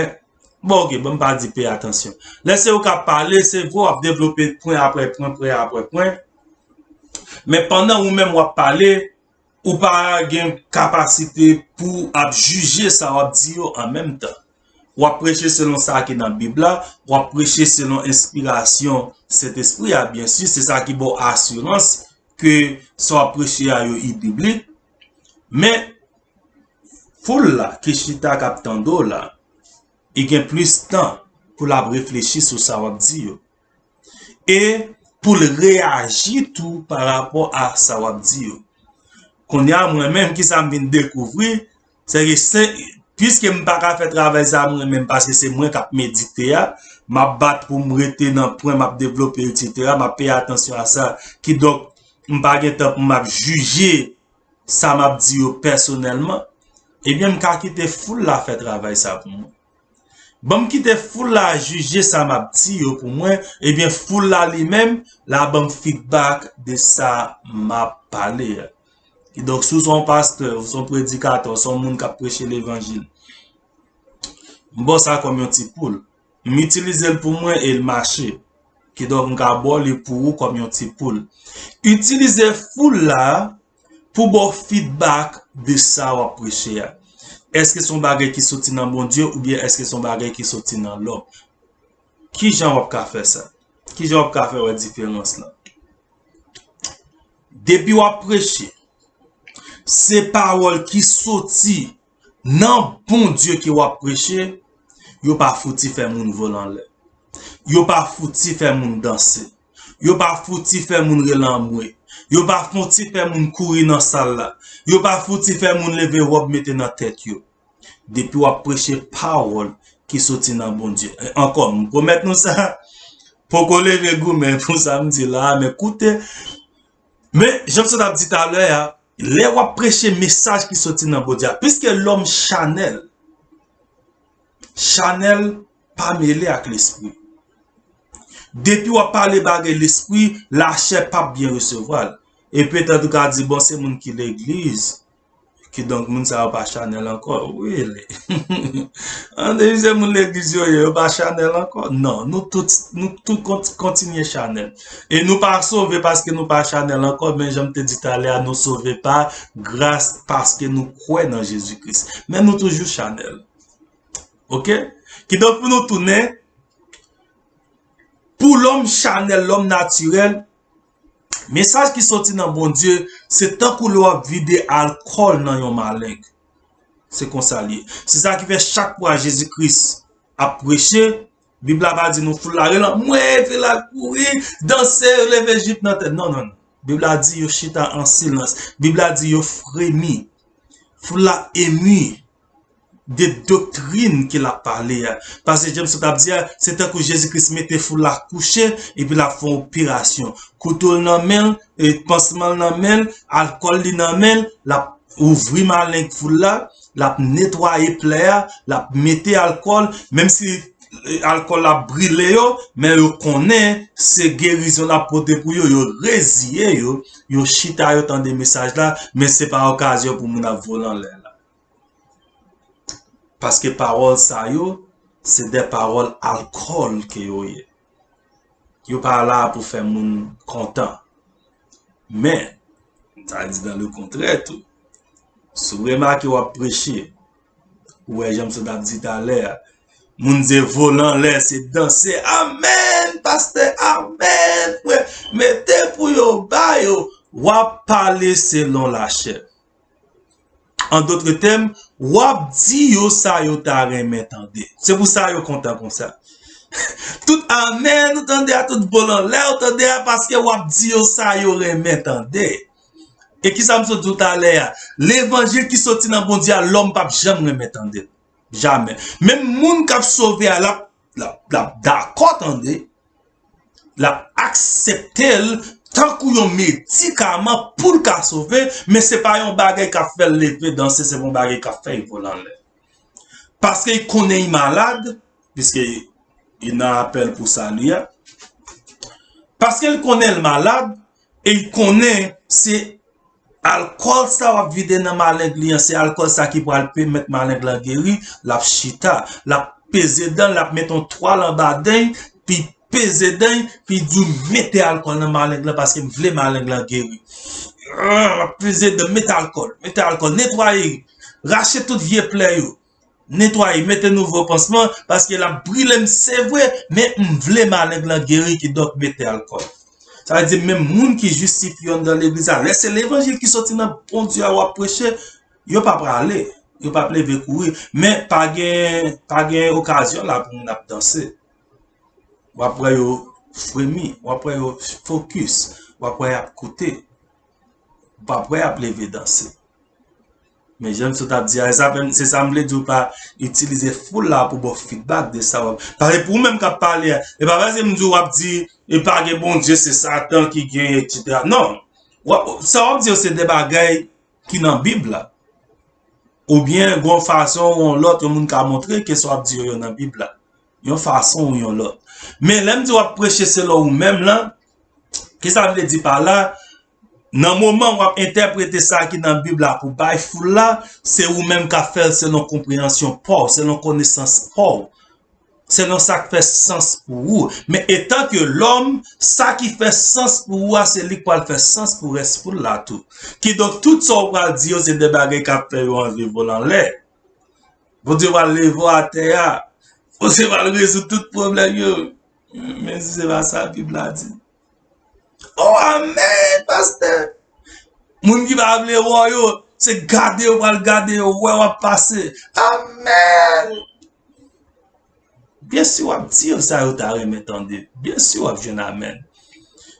bon, ok, ban m pa di peye atansyon. Lè se ou k ap pale, se vre w ap devlope pwen apre pwen, pwen apre pwen. Men pandan ou menm w ap pale, ou pa gen kapasite pou ap jije sa w ap di yo an menm tan. W ap preche selon sa ki nan Bib la, w ap preche selon enspirasyon Sentespri a, byen si, se sa ki ba w asirans ke sa w ap preche a yo ibiblik, men foul la ki chita k ap tande w la, li gen plis tan pou l ap reflechi sou sa w ap di yo. E pou l reyaji tou pa rapò a sa w ap di yo. Kounye a, mwen menm, kisa m vin dekouvri, se ke se, piske m pa ka fè travay sa mwen menm, paske se mwen k ap medite a, m ap bat pou m rete nan pwen, m ap devlope, etsetera, m ap peye atansyon a sa. Kidonk, m pa gen tan pou m ap jije sa m ap di yo pèsonèlman, ebyen, m ka kite foul la fè travay sa pou mwen. Ban m kite foul la jije sa m ap di yo pou mwen, ebyen, foul la li menm, la ban m feedback de sa m ap pale a. Kidonk, si w se yon pastè, ou se yon predikatè, ou se yon moun k ap preche levanjil, m ba w sa kòm yon ti poul. M itilize l pou mwen e l mache. Kidonk, m ka ba w li pou ou kòm yon ti poul. Itilize foul la pou ba w feedback de sa w ap preche a. Èske se yon bagay ki soti nan Bondye oubyen èske se yon bagay ki soti nan lòm? Kijan w ap ka fè sa? Kijan w ap ka fè wè diferans lan? Depi w ap preche, se pawòl ki soti nan Bondye ke w ap preche, yo pa fouti fè moun vole anlè. Yo pa fouti fè moun danse. Yo pa fouti fè moun rele anmwe. Yo pa fouti fè moun kouri nan sal la. Yo pa fouti fè moun leve wòb mete nan tèt yo. Depi w ap preche pawòl ki soti nan Bondye. E ankò, m pwomèt nou sa. Poko leve goumen pou sa m di la, men koute. Men, jan m sot ap di talè a, lè w ap preche mesaj ki soti nan Bondye a, piske lòm chanèl, chanèl pa mele ak lespri. Depi w ap pale bagay lespri, lachè p ap byen resevwa l. E petèt ou ka di, bon, se moun ki legliz. Kidonk, moun sa yo pa chanèl ankò. Really? An de se moun legliz yo ye, yo pa chanèl ankò? Non, nou tout, nou tout kont-, kontinye chanèl. E nou pa sove paske nou pa chanèl ankò, men jan m te di talè a, nou sove pa gras paske nou kwè nan Jezi Kris. Men nou toujou chanèl. Oke? Kidonk, pou nou tounen, pou lòm chanèl, lòm natirèl, mesaj ki soti nan Bondye, se tankou lè w ap vide alkòl nan yon maleng. Se konsa l ye. Se sa ki fè chak fwa Jezi Kris ap preche, Bib la pa di nou foul la rele anmwe, epi l al kouri, danse, leve jip nan tèt. Non, non, non. Bib la di yo chita an silans. Bib la di yo fremi. Foul la emi de doktrin ke l ap pale a. Paske jan m sot ap di a, se tankou Jezi Kris mete foul la kouche, epi l ap fè yon operasyon. Kouto l nan men l, e pansman l nan men l, alkòl li nan men l, l ap ouvri maleng foul la, l ap netwaye plè a, l ap mete alkòl, menm si, e, alkòl la brile yo, men yo konnen se gerizon l ap pote pou yo, yo reziye yo, yo chita yo tande mesaj la, men se pa okazyon pou moun ap vole anlè la. Paske pawòl sa yo, se de pawòl alkòl ke yo ye. Yo pa la pou fè moun kontan. Men, m ta di dan le kontrè tou. Si w remake w ap preche, ou wè jan m sot ap di talè a, moun di vole anlè, se danse, amèn, pastè, amèn, frè, mete pou yo, ba yo, w ap pale selon lachè. An dòt tèm, w ap di yo sa yo ta renmen tande. Se pou sa yo kontan konsa. Tout amèn ou tande a, tout vole anlè ou tande a, paske w ap di yo sa yo renmen tande. E kisa m sot di w talè a? Levanjil ki soti nan Bondye a, lòm p ap janm renmen tande l. Jamè. Menm moun k ap sove a, l ap, l ap, l ap dakò tande. L ap aksepte l tankou yon medikaman pou l ka sove, men se pa yon bagay k ap fè l leve danse, se pa yon bagay k ap fè l vole anlè. Paske l konnen l malad, piske li nan apèl pou sali a. Paske l konnen l malad, e l konnen se alkòl sa w ap vide nan maleng li an, se alkòl sa ki pral pèmèt maleng lan geri, l ap chita, l ap peze dan l, l ap mete yon twal anba dan l, pi peze dan l, pi di w mete alkòl nan maleng lan paske m vle maleng lan geri. Ah, l ap peze dan, mete alkòl, mete alkòl, netwaye, rache tout vye plè yo. Netwaye, mete nouvo pansman, paske l ap brile m, se vre, men m vle maleng lan geri, kidonk mete alkòl. Sa vle di, menm moun ki jistifye yo anndan legliz la, lè se levanjil ki soti nan Bondye a w ap preche, yo p ap ale, yo p ap leve kouri. Men pa gen, pa gen okazyon la pou moun ap danse. W ap wè yo fremi, w ap wè yo fokis, w ap wè y ap koute, w ap wè y ap leve danse. Men jan m sot ap di a, se sa m vle di w pa itilize foul la pou ba w feedback de sa w ap. Paske pou ou menm k ap pale a, e pa paske m di w ap di, e pa gen Bondye, se Satan ki gen, etsetera. Non. W ap, sa w ap di yo se de bagay ki nan Bib la. Oubyen, gon fason ou yon lòt, yon moun ka montre ke sa w ap di yo, yo nan Bib la. Yon fason ou yon lòt. Men lè m di w ap preche selon ou menm lan, ki sa m vle di pa la? Nan moman w ap entèprete sa ki nan Bib la pou bay foul la, se ou menm k ap fè l selon konpreyansyon pa w, selon konesans pa w, selon sa k fè sans pou ou. Men etanke lòm, sa ki fè sans pou ou a, se li k pral fè sans pou rès foul la tou. Kidonk, tout sa w pral di yo, se de bagay k ap fè yo anvi vole anlè. Bondye pral leve w atè a. Bondye pral rezoud tout pwoblèm yo. Men si se pa sa Bib la di. Oh, amèn, pastè. Moun ki pa vle wè w yo, se gade yo pral gade yo, wè w ap pase. Amèn. Byen si w ap di yo sa yo ta renmen tande. Byen si w ap jwenn amèn.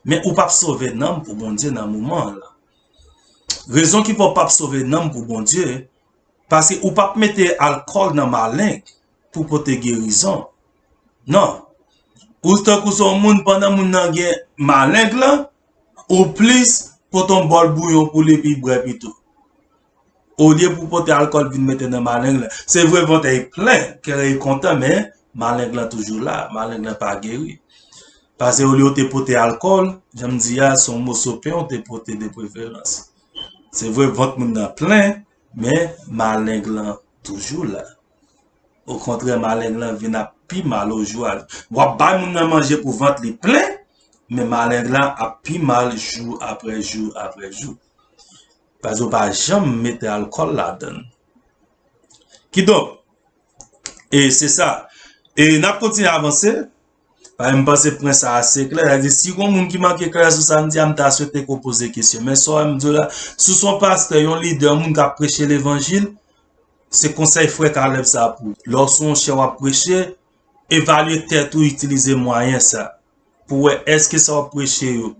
Men ou p ap sove nanm pou Bondye nan moman an la. Rezon ki fè w p ap sove nanm pou Bondye, paske ou p ap mete alkòl nan maleng pou pote gerizon. Non. Ou tankou se yon moun, pandan moun nan gen maleng lan, ou plis pote yon bòl bouyon pou li epi bwè pito. Olye pou pote alkòl vin mete nan maleng lan. Se vre vant e plen, kè e kontan, men maleng lan toujou la, maleng lan pa geri. Paske olye ou te pote alkòl, jan m di a, se yon moso pen ou te pote de preferans. Se vre vant moun nan plen, men maleng lan toujou la. Okontrè, maleng lan vin ap pi mal o jou a. W ap bay moun nan manje pou vant li plen, men maleng lan ap pi mal jou apre jou apre jou. Paske w pa janm mete alkòl ladan l. Kidonk, e se sa. E n ap kontinye avanse. Paske m panse pwen sa ase klè. Sa di, si gon moun ki manke klè sou sa m di a, m ta swete ke w poze kesyon. Men sa w wè m di w la, si w se yon pastè, yon lidè, yon moun k ap preche levanjil, se konsèy frè Caleb sa pou ou. Lè w se yon chè w ap preche, evalye tèt ou, itilize mwayen sa. Pou wè èske sa w ap preche yo,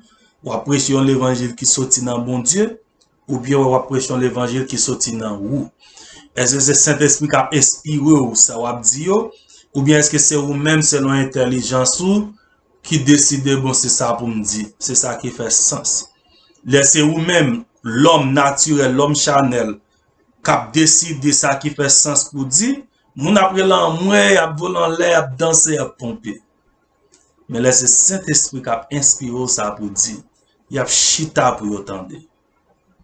w ap preche yon levanjil ki soti nan Bondye, oubyen w ap preche yon levanjil ki soti nan ou. Èske se Sentespri k ap enspire w sa w ap di yo, oubyen èske se ou menm selon entèlijans ou ki deside, bon, se sa pou m di, se sa ki fè sans. Lè se ou menm, lòm natirèl, lòm chanèl, k ap deside sa ki fè sans pou di, moun ap rele anmwey, ap vole anlè, ap danse, ap ponpe. Men lè se Sentespri k ap enspire w sa pou di, y ap chita pou yo tande.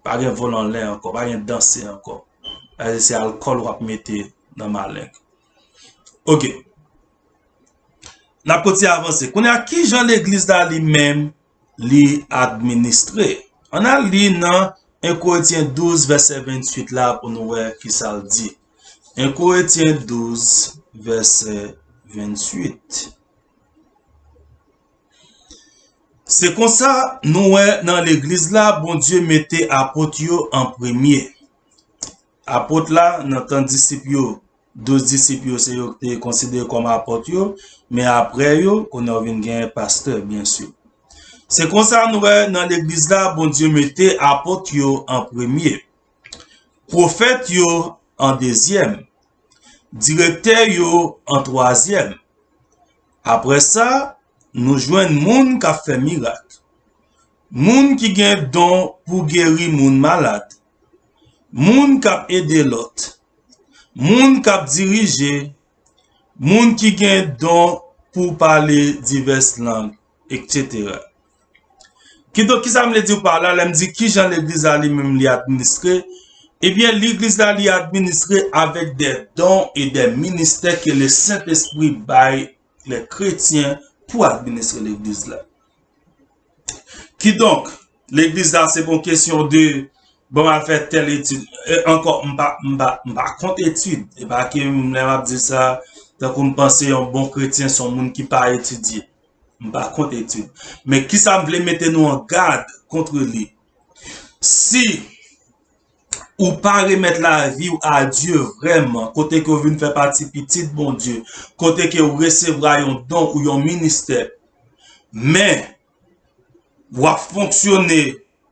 Pa gen vole anlè ankò, pa gen danse ankò. Paske se alkòl w ap mete nan maleng. Oke. N ap kontinye avanse. Kounye a, ki jan legliz la li menm li administre? Ann al li nan en Korentyen douz, vèsè venntuit la pou nou wè ki sa l di. En Korentyen douz, vèsè venntuit. Se konsa, nou wè nan legliz la, Bondye mete apot yo an premye. Apot la, nan tan disip yo, douz disip yo, se yo ki te konsidere kòm apot yo, men apre yo, kounye a w vin gen pastè, byen si. Se konsa, nou wè nan legliz la, Bondye mete apot yo an premye, pwofèt yo an dezyèm, direktè yo an twazyèm. Apre sa, nou jwenn moun k ap fè mirak, moun ki gen don pou geri moun malad, moun k ap ede lòt, moun k ap dirije, moun ki gen don pou pale divès lang, etsetera. Kidonk, kisa m vle di w pa la, lè m di kijan legliz la li menm li administre? Ebyen, legliz la li administre avèk de don e de ministè ke le Sentespri bay le kretyen pou administre legliz la. Kidonk, legliz la se pa yon kesyon de, bon, m al fè tèl etid. E ankò, m pa, m pa, m pa kont etid. E pa ke m, lè m ap di sa, tankou m panse yon bon kretyen se yon moun ki pa etidye. M pa kont etid. Men kisa m vle mete nou an gad kont li? Si ou pa remèt lavi w a Dye vrèman, kote ke w vin fè pati pitit Bondye, kote ke w resevwa yon don ou yon ministè, men w ap fonksyone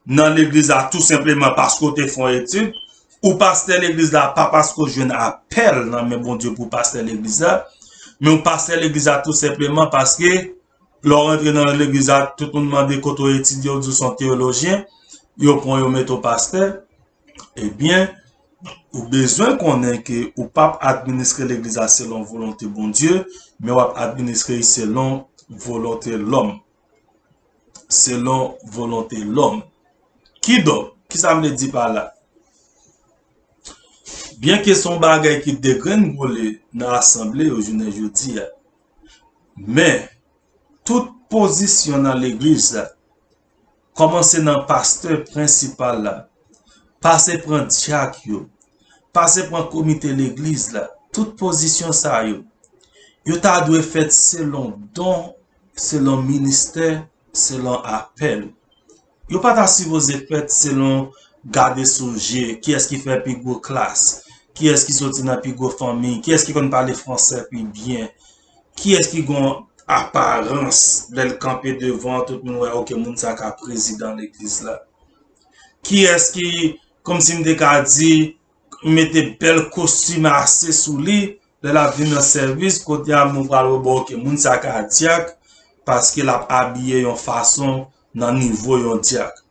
nan legliz la tou senpleman paske w te fè yon etid, ou pastè legliz la pa paske w jwenn apèl nan men Bondye pou w pastè legliz la, men w pastè legliz la tou senpleman paske lè w rantre nan legliz la, tout moun mande kote w etidye, w di w se yon teyolojyen, yo pran w, yo mete w pastè, ebyen, ou bezwen konnen ke ou p ap administre legliz la selon volonte Bondye, men w ap administre l selon volonte lòm. Selon volonte lòm. Kidonk, kisa m vle di pa la? Byenke se yon bagay ki degrenngole nan asanble yo jounen jodi a, men tout pozisyon nan legliz la, kòmanse nan pastè prensipal la, pase pran dyak yo, pase pran komite legliz la, tout pozisyon sa yo, yo ta dwe fèt selon don, selon ministè, selon apèl. Yo pa ta sipoze fèt selon gade sou je, kiyès ki fè pi gwo klas, kiyès ki soti nan pi gwo fanmi, kiyès ki konn pale fransè pi byen, kiyès ki gon aparans, lè l kanpe devan, tout moun wè, oke, moun sa ka prezidan legliz la. Kiyès ki, kòmsi m te ka di, mete bèl kostim ase sou li, lè l ap vin nan sèvis, kote a moun pral wè, bon, oke, moun sa ka dyak, paske l ap abiye yon fason nan nivo yon dyak.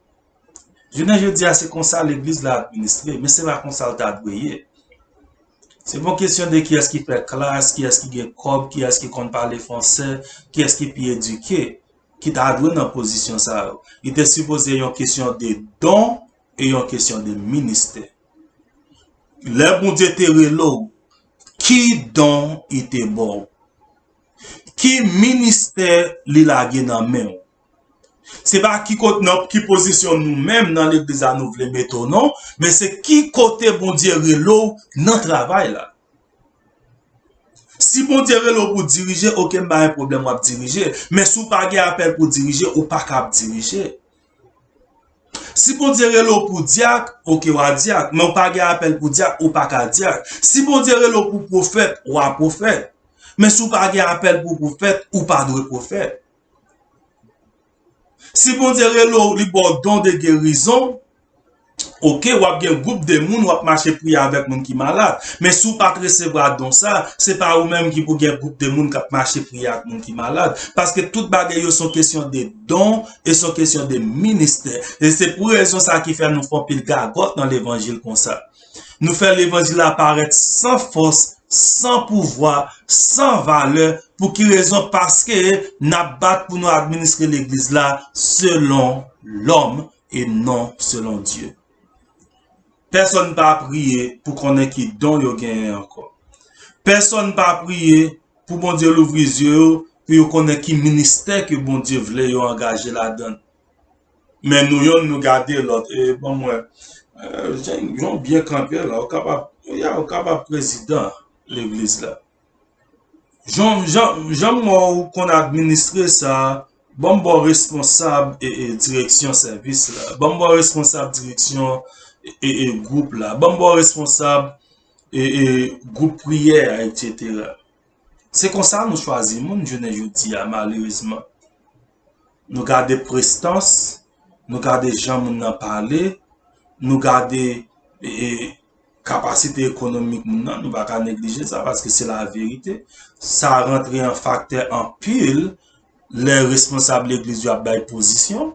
Jounen jodi a, se konsa legliz la administre, men se pa konsa l ta dwe ye. Se pa yon kesyon de kiyès ki fè klas, kiyès ki gen kòb, kiyès ki konn pale fransè, kiyès ki pi edike, ki ta dwe nan pozisyon sa yo. Li te sipoze yon kesyon de don e yon kesyon de ministè. Lè Bondye te rele w, ki don li te ba w? Ki ministè li lage nan men w? Se pa ki kot-, nan ki pozisyon nou menm nan legliz la nou vle mete w non, men se ki kote Bondye rele w nan travay la. Si Bondye rele w pou dirije, oke, m pa gen pwoblèm, w ap dirije. Men si w pa gen apèl pou dirije, ou pa kab dirije. Si Bondye rele w pou dyak, oke, w a dyak, men w pa gen apèl pou dyak, ou pa ka dyak. Si Bondye rele w pou pwofèt, w a pwofèt. Men si w pa gen apèl pou pwofèt, ou pa dwe pwofèt. Si Bondye rele w, li ba w don de gerizon, oke, w ap gen gwoup de moun, w ap mache priye avèk moun ki malad. Men si w pa t resevwa don sa, se pa ou menm ki pou gen gwoup de moun k ap mache priye ak moun ki malad. Paske tout bagay yo se yon kesyon de don e se yon kesyon de ministè. E se pou rezon sa ki fè nou fè anpil gagòt nan levanjil konsa. Nou fè levanjil la parèt san fòs, san pouvwa, san valè. Pou ki rezon? Paske n ap bat pou nou administre legliz la selon lòm e non selon Dye. Pèsonn pa priye pou konnen ki don yo genyen ankò. Pèsonn pa priye pou Bondye louvri zye yo, pou yo konnen ki ministè ke Bondye vle yo angaje ladan l. Men nou yonn, nou gade lòt. E, ban m wè. E, jan, jan w byen kanpe la, ou kapab, ya, ou kapab prezidan legliz la. Jan, jan, jan m wè w konn administre sa, ban m ba w responsab e, e direksyon sèvis la. Ban m ba w responsab direksyon e, e, e gwoup la. Ban m ba w responsab e, e gwoup priyè a, etsetera. Se konsa nou chwazi moun jounen jodi a, malerezman. Nou gade prestans, nou gade jan moun nan pale, nou gade, e, e, kapasite ekonomik moun nan, nou pa ka neglije sa, paske se laverite. Sa rantre an faktè anpil lè responsab legliz yo ap bay pozisyon.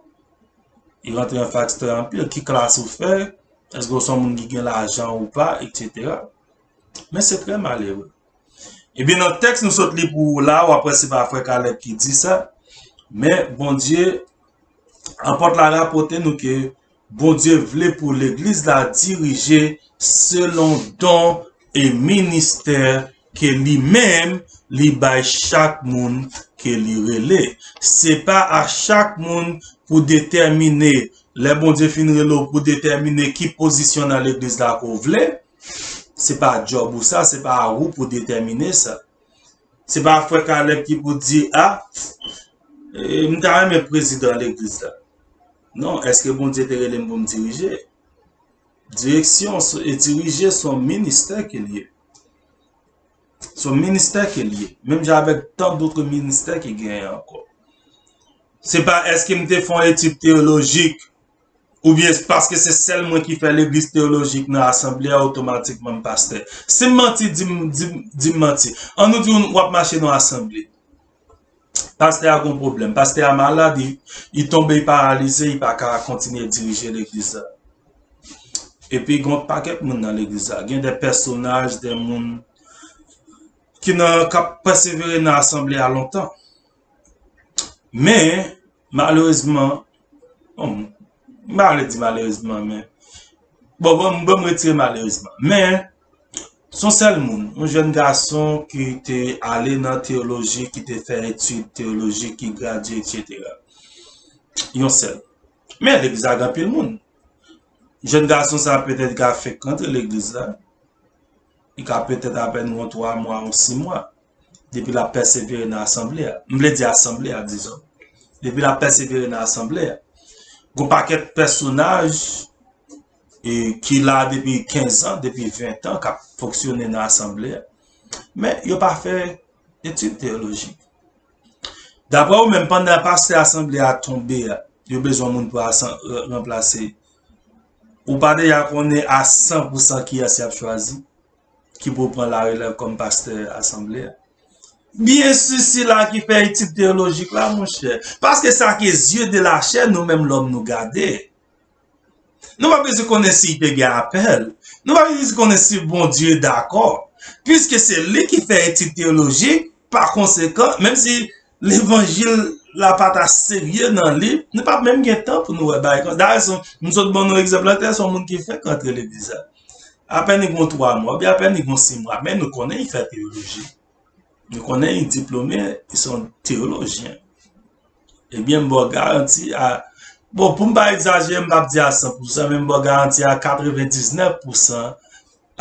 Li rantre an faktè anpil. Ki klas ou fè? Èske w se yon moun ki gen lajan ou pa? Etsetera. Men se trè malere. Ebyen, nan tèks nou sot li pou ou la, w ap wè se pa frè Kalèb ki di sa, men Bondye, apòt la rapòte nou ke Bondye vle pou legliz la dirije selon don e ministè ke li menm li bay chak moun ke li rele. Se pa a chak moun pou detèmine, lè Bondye fin rele w, pou detèmine ki pozisyon nan legliz la ke w vle. Se pa djòb ou sa, se pa a ou pou detèmine sa. Se pa frè Kalèb ki pou di, a, E, m ta renmen prezidan legliz la. Non, èske Bondye te rele m pou m dirije? Direksyon e dirije se yon ministè ke l ye. Se yon ministè ke l ye. Menm jan avèk tan dòt ministè ki genyen ankò. Se pa èske m te fè yon etid teyolojik oubyen paske se sèl mwen ki fè legliz teyolojik nan asanble a, otomatikman m pastè. Si m manti, di m, di m, di m manti. Ann nou di w ap mache nan asanble. Pastè a gon pwoblèm. Pastè a malad, li, li tonbe, li paralize, li pa ka kontinye dirije legliz la. Epi gon pakèt moun nan legliz la. Gen de pèsonaj, de moun ki nan k ap pèsevere nan asanble a lontan. Men, malerezman, bon, m pa vle di malerezman, men, bon, bon, bon, m retire malerezman. Men, se yon sèl moun, yon jèn gason ki te ale nan teyoloji, ki te fè etid teyolojik, ki gradye, etsetera. Yon sèl. Men legliz la gen anpil moun. Jèn gason sa a petèt ka fenk rantre legliz la. Li ka petèt apèn yon twa mwa, yon sis mwa. Depi l ap pèsevere nan asanble a. M vle di asanble a, dizon. Depi l ap pèsevere nan asanble a. Gon pakèt pèsonaj e, ki la depi kenz an, depi ven an, k ap fonksyone nan asanble a. Men yo pa fè etid teyolojik. Daprè ou menm, pandan pastè asanble a tonbe a, yo bezwen moun pou asan-, ranplase. Ou pa deja konnen a san pou san kiyès y ap chwazi, ki pou pran larelèv kòm pastè asanble a? Byen si sila ki fè etid teyolojik la, monchè. Paske sa ke zye de lachè, nou menm lòm nou gade. Nou pa bezwen konnen si l te gen apèl. Nou pa bezwen konnen si Bondye dakò. Piske se li ki fè etid teyolojik, pa konsekan, menm si levanjil la pa ta serye nan li, nou p ap menm gen tan pou nou wè bagay konsa. Dayè, se, m sot ban nou egzanp la, se yon moun ki fenk rantre legliz la. Apèn li gon twa mwa, oubyen apèn li gon sis mwa, men nou konnen li fè teyoloji. Nou konnen li diplome, li se yon teyolojyen. Ebyen, m ba w garanti a, bon, pou m pa egzajere, m p ap di a san pou san, men m ba w garanti a katrevendiznèf pou san,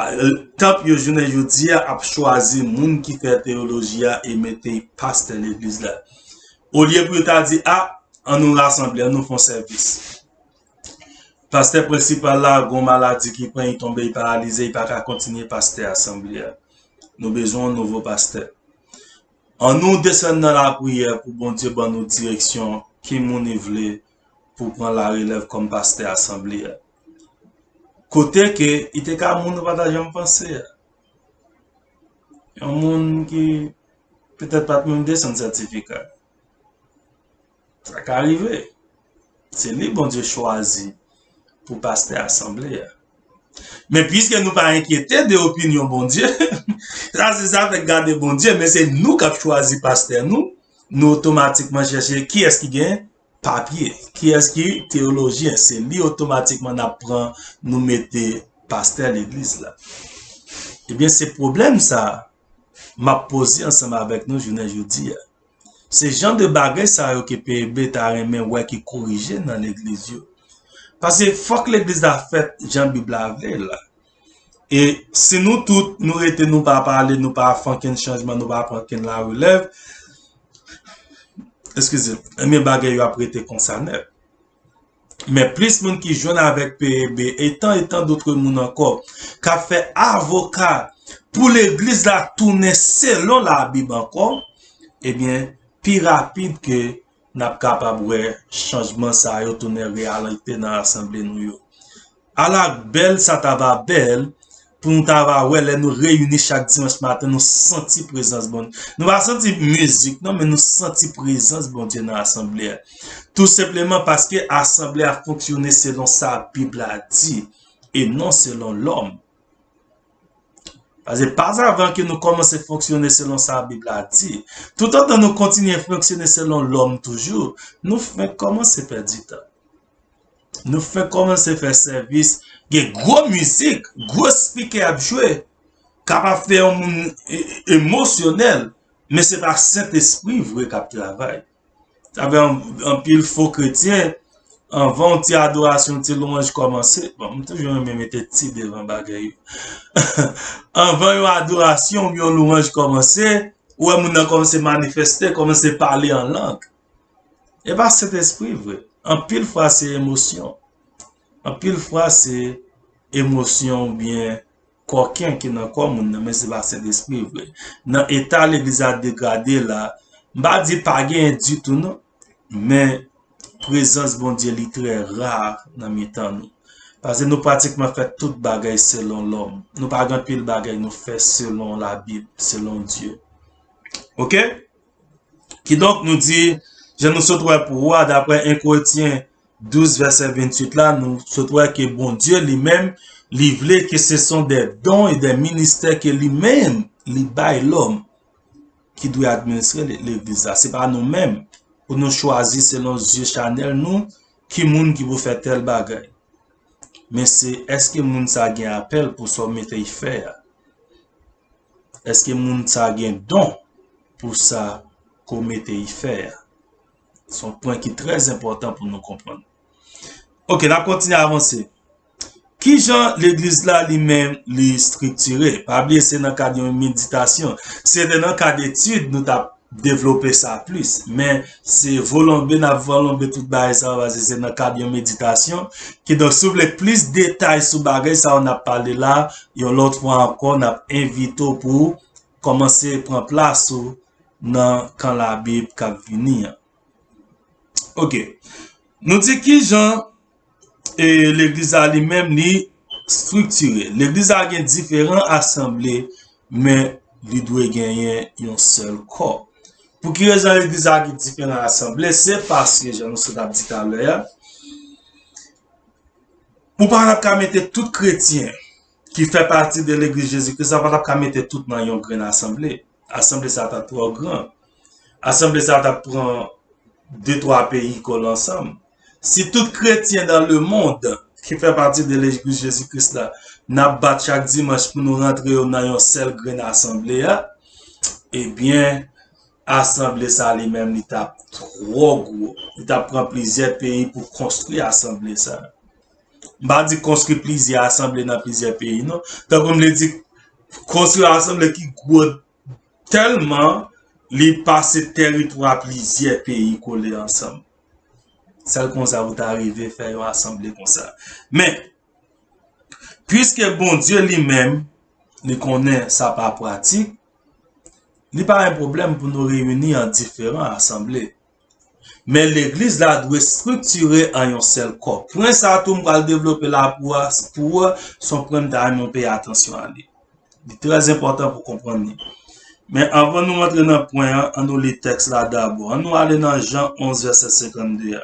a, tanp yo jounen jodi a ap chwazi moun ki fè teyoloji a e mete pastè legliz la. Olye pou yo ta di, a, ann nou rasanble, ann nou fè yon sèvis. Pastè prensipal la, gon maladi ki pran, li tonbe, li paralize, li pa ka kontinye pastè asanble a. Nou bezwen yon nouvo pastè. Ann nou desann nan lapriyè pou Bondye ban nou direksyon, ki moun li vle pou pran larelèv kòm pastè asanble a. Kote ke li te ka moun nou pa ta janm panse a. Yon moun ki petèt pa t menm desann sètifika. Sa ka rive. Se li Bondye chwazi pou pastè asanble a. Men piske nou pa enkyete de opinyon Bondye, sa se zafè gade Bondye, men se nou k ap chwazi pastè nou, nou otomatikman chèche kiyès ki gen papye, kiyès ki teyolojyen, se li otomatikman n ap pran, nou mete pastè legliz la. Ebyen, se pwoblèm sa a m ap poze ansanm avèk nou jounen jodi a. Se jan de bagay sa yo ke P E B ta renmen wè ki korije nan legliz yo. Paske fòk legliz la fèt jan Bib la vle l la. E si nou tout, nou rete, nou pa pale, nou pa fè okenn chanjman, nou pa pran okenn larelèv, eskize, ebyen bagay yo ap rete konsa nèt. Men plis moun ki jwenn avèk P E B, e tan e tan dòt moun ankò, k ap fè avoka pou legliz la tounen selon Labib ankò, ebyen, pi rapid ke n ap kapab wè chanjman sa yo tounen reyalite nan asanble nou yo. Ala bèl sa ta va bèl pou nou ta va wè lè nou reyini chak dimanch maten, nou santi prezans Bondye. Nou pa santi mizik, non, men nou santi prezans Bondye nan asanble a. Tou senpleman paske asanble a fonksyone selon sa Bib la di e non selon lòm. Paske pa avan ke nou kòmanse fonksyone selon sa Bib la di, toutotan nou kontinye fonksyone selon lòm toujou, nou fenk kòmanse pèdi tan. Nou fenk kòmanse fè sèvis, gen gwo mizik, gwo spikè ap jwe, kapab fè yon moun e-, emosyonèl, men se pa Sentespri vre k ap travay. Sa fè an-, anpil fo kretyen, anvan yon ti adorasyon, yon ti lwanj kòmanse, bon, m toujou renmen mete ti devan bagay yo. Anvan yon adorasyon oubyen yon lwanj kòmanse, ou wè moun nan kòmanse manifeste, kòmanse pale an lang. E pa Sentespri vre. Anpil fwa se emosyon. Anpil fwa se emosyon oubyen kòken ki nan kò moun nan, men se pa Sentespri vre. Nan eta legliz la degrade la, m pa di pa genyen ditou non, men prezans Bondye li trè ra nan mitan nou. Paske nou pratikman fè tout bagay selon lòm. Nou pa gen anpil bagay nou fè selon Labib, selon Dye. Oke? Kidonk, nou di, jan nou sot wè pou ou a, daprè en Korentyen douz, vèsè venntuit la, nou sot wè ke Bondye li menm, li vle ke se son de don e de ministè ke li menm, li bay lòm ki dwe administre le- legliz la. Se pa nou menm pou nou chwazi selon zye chanèl nou ki moun ki pou fè tèl bagay. Men se èske moun sa gen apèl pou sa w mete y fè a? Èske moun sa gen don pou sa ke w mete y fè a? Se yon pwen ki trè enpòtan pou nou konprann. Oke, n ap kontinye avanse. Kijan legliz la li menm li estriktire? Pa bliye se nan kad yon meditasyon. Si se te nan kad etid, nou t ap devlope sa plis. Men se volonbe n ap volonbe tout bagay sa yo, paske se nan kad yon meditasyon. Kidonk, si w vle plis detay sou bagay sa yo n ap pale la, yon lòt fwa ankò, n ap envite w pou w kòmanse pran plas ou nan kan Labib k ap vini an. Oke. Nou di kijan e legliz la li menm li estriktire. Legliz la gen diferan asanble, men li dwe genyen yon sèl kò. Pou ki rezon legliz la gen diferan asanble? Se paske, jan nou sot ap di talè a, ou pa t ap ka mete tout kretyen ki fè pati de legliz Jezi Kris la, pa t ap ka mete tout nan yon grenn asanble. Asanble sa t ap twò gran. Asanble sa t ap pran de twa peyi kole ansanm. Si tout kretyen dans le monde ki fè pati de legliz Jezi Kris la, n ap bat chak dimanch pou nou rantre yo nan yon sèl grenn asanble a, ebyen, asanble sa li menm li t ap twò gwo. Li t ap pran plizyè peyi pou konstwi asanble sa. M pa di konstwi plizyè asanble nan plizyè peyi, non. Tankou m vle di konstwi asanble ki gwo tèlman li pase tèritwa plizyè peyi kole ansanm. Sèl konsa pou ta rive fè yon asanble konsa. Men, piske Bondye li menm, li konnen sa pa pratik, li pa yon pwoblèm pou nou reyini an diferan asanble. Men legliz la dwe estriktire an yon sèl kò. Pwen sa a tou m pral devlope la pou a, pou ou, se yon pwen m ta renmen w peye atansyon a li. Li trè enpòtan pou konprann li. Men anvan nou antre nan pwen an, an nou li tèks la dabò. An nou ale nan Jan onz, vèsè senkannde a.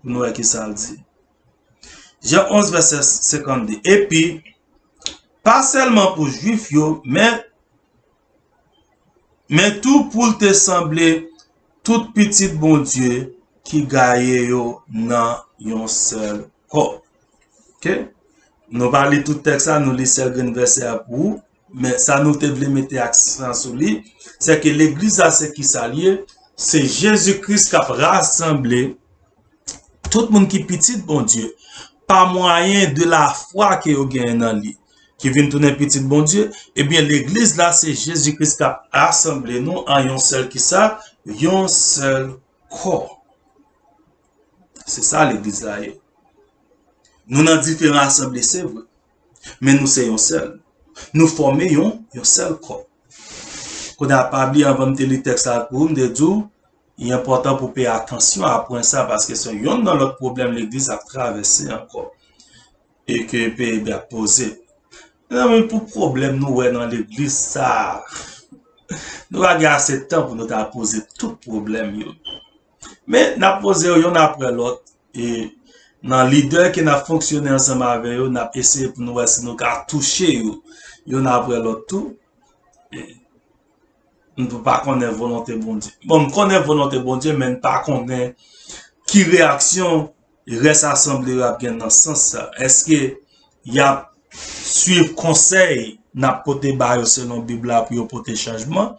Pou nou wè ki sa l di. Jan onz, vèsè senkannde. Epi, pa sèlman pou Jwif yo, men, men tou pou l te sanble tout pitit Bondye ki gaye yo nan yon sèl kò. Oke? Nou pa li tout tèks la, nou li sèl grenn vèsè a pou ou, men sa nou te vle mete aksan sou li, se ke legliz la se ki sa l ye, se Jezi Kris k ap rasanble tout moun ki pitit Bondye, pa mwayen de lafwa ke yo genyen nan li, ki vin tounen pitit Bondye, ebyen, legliz la, se Jezi Kris k ap asanble nou an yon sèl kisa? Yon sèl kò. Se sa legliz la ye. Nou nan diferan asanble, se vre, men nou se yon sèl. Nou fòme yon, yon sèl kò. Kounye a, pa bliye, anvan m te li tèks la pou ou, m te di w, li enpòtan pou w peye atansyon a pwen sa, paske se yonn nan lòt pwoblèm legliz ap travèse ankò e ke P E B ap poze. Mezanmi, pou pwoblèm nou wè nan legliz sa a, nou pa gen ase tan pou nou ta poze tout pwoblèm yo. Men, n ap poze yo yonn apre lòt, e nan lide ke n ap fonksyone ansanm avè yo, n ap eseye pou nou wè si nou ka touche yo yonn apre lòt tou. E, m tou pa konnen volonte Bondye. Bon, m konnen volonte Bondye, men m pa konnen ki reyaksyon rès asanble yo ap gen nan sans sa. Èske y ap swiv konsèy n ap pote ba yo selon Bib la pou yo pote chanjman?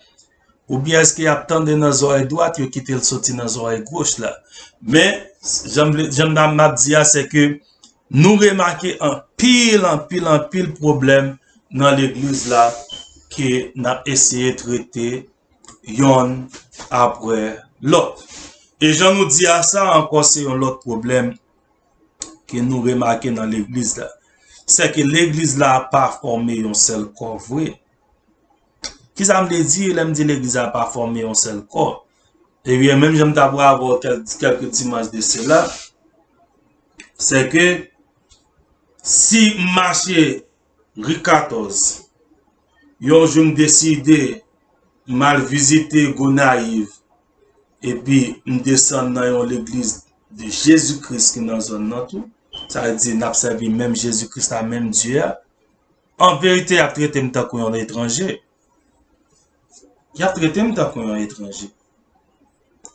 Oubyen èske y ap tande nan zòrèy dwat yo kite l soti nan zòrèy goch la? Men, jan m vle, jan m ap di a, se ke nou remake anpil, anpil, anpil pwoblèm nan legliz la ke n ap eseye trete yonn apre lòt. E jan nou di a, sa ankò se yon lòt pwoblèm ke nou remake nan legliz la. Se ke legliz la pa fòme yon sèl kò vre. Kisa m vle di lè m di legliz la pa fòme yon sèl kò? Ebyen, menm jan m t ap avè w kèl-, kèlke dimanch de sela, se ke si m mache ri katòz, yon jou m deside m al vizite Gonayiv, epi m desann nan yon legliz de Jezi Kris ki nan zòn nan tou, sa vle di n ap sèvi menm Jezi Kris la, menm Dye a, an verite, y ap trete m tankou yon etranje. Y ap trete m tankou yon etranje.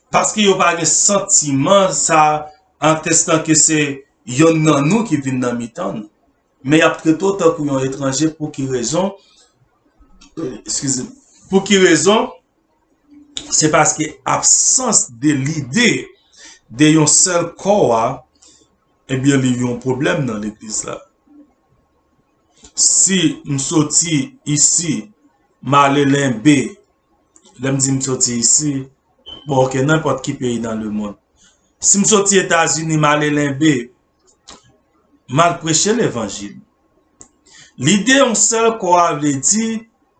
Paske yo pa gen santiman sa, an testan ke se yonn nan nou ki vin nan mitan nou. Men y ap trete w tankou yon etranje. Pou ki rezon? Eskize. Pou ki rezon? Se paske absans de lide de yon sèl kò a, ebyen, li yon pwoblèm nan legliz la. Si m soti isi, m ale Lenbe, lè m di m soti isi, bon, oke, nenpòt ki peyi nan lemonn. Si m soti Etazini, m ale Lenbe, m al preche levanjil. Lide yon sèl kò a vle di,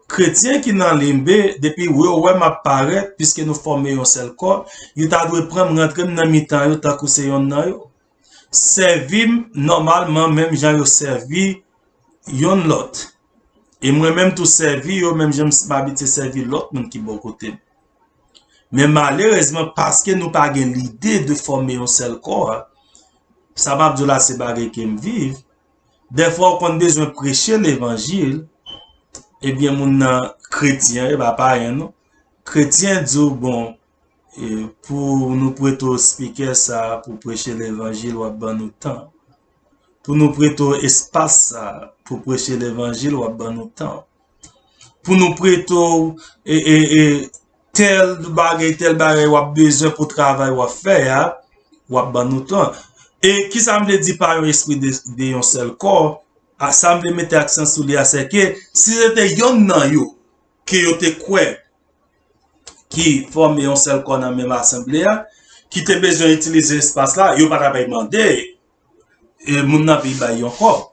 kretyen ki nan Lenbe, depi yo wè m ap parèt, piske nou fòme yon sèl kò, yo ta dwe pran m, rantre m nan mitan yo tankou se yonn nan yo. Sèvi m nòmalman, menm jan yo sèvi yonn lòt. E mwen menm tou sèvi yo, menm jan m abitye sèvi lòt moun ki bò kote m. Men malerezman, paske nou pa gen lide de fòme yon sèl kò a, sa m ap di w la se bagay ke m viv, dèfwa w konn bezwen preche levanjil, ebyen, moun nan, kretyen, e pa payen non, kretyen di w, bon, e, pou nou prete w spikè sa a pou preche levanjil, w ap ban nou tan. Pou nou prete w espas sa a pou preche levanjil, w ap ban nou tan. Pou nou prete w, e, e, e, tèl bagay, tèl bagay w ap bezwen pou travay w ap fè a, w ap ban nou tan. E kisa m vle di pa yon espri de, de yon sèl kò? A, sa m vle mete aksan sou li a, se ke si se te yonn nan yo ke yo te kwè ki fòme yon sèl kò nan menm asanble a, ki te bezwen itilize espas la, yo pa t ap mande, e, moun nan pou bay yon kòb.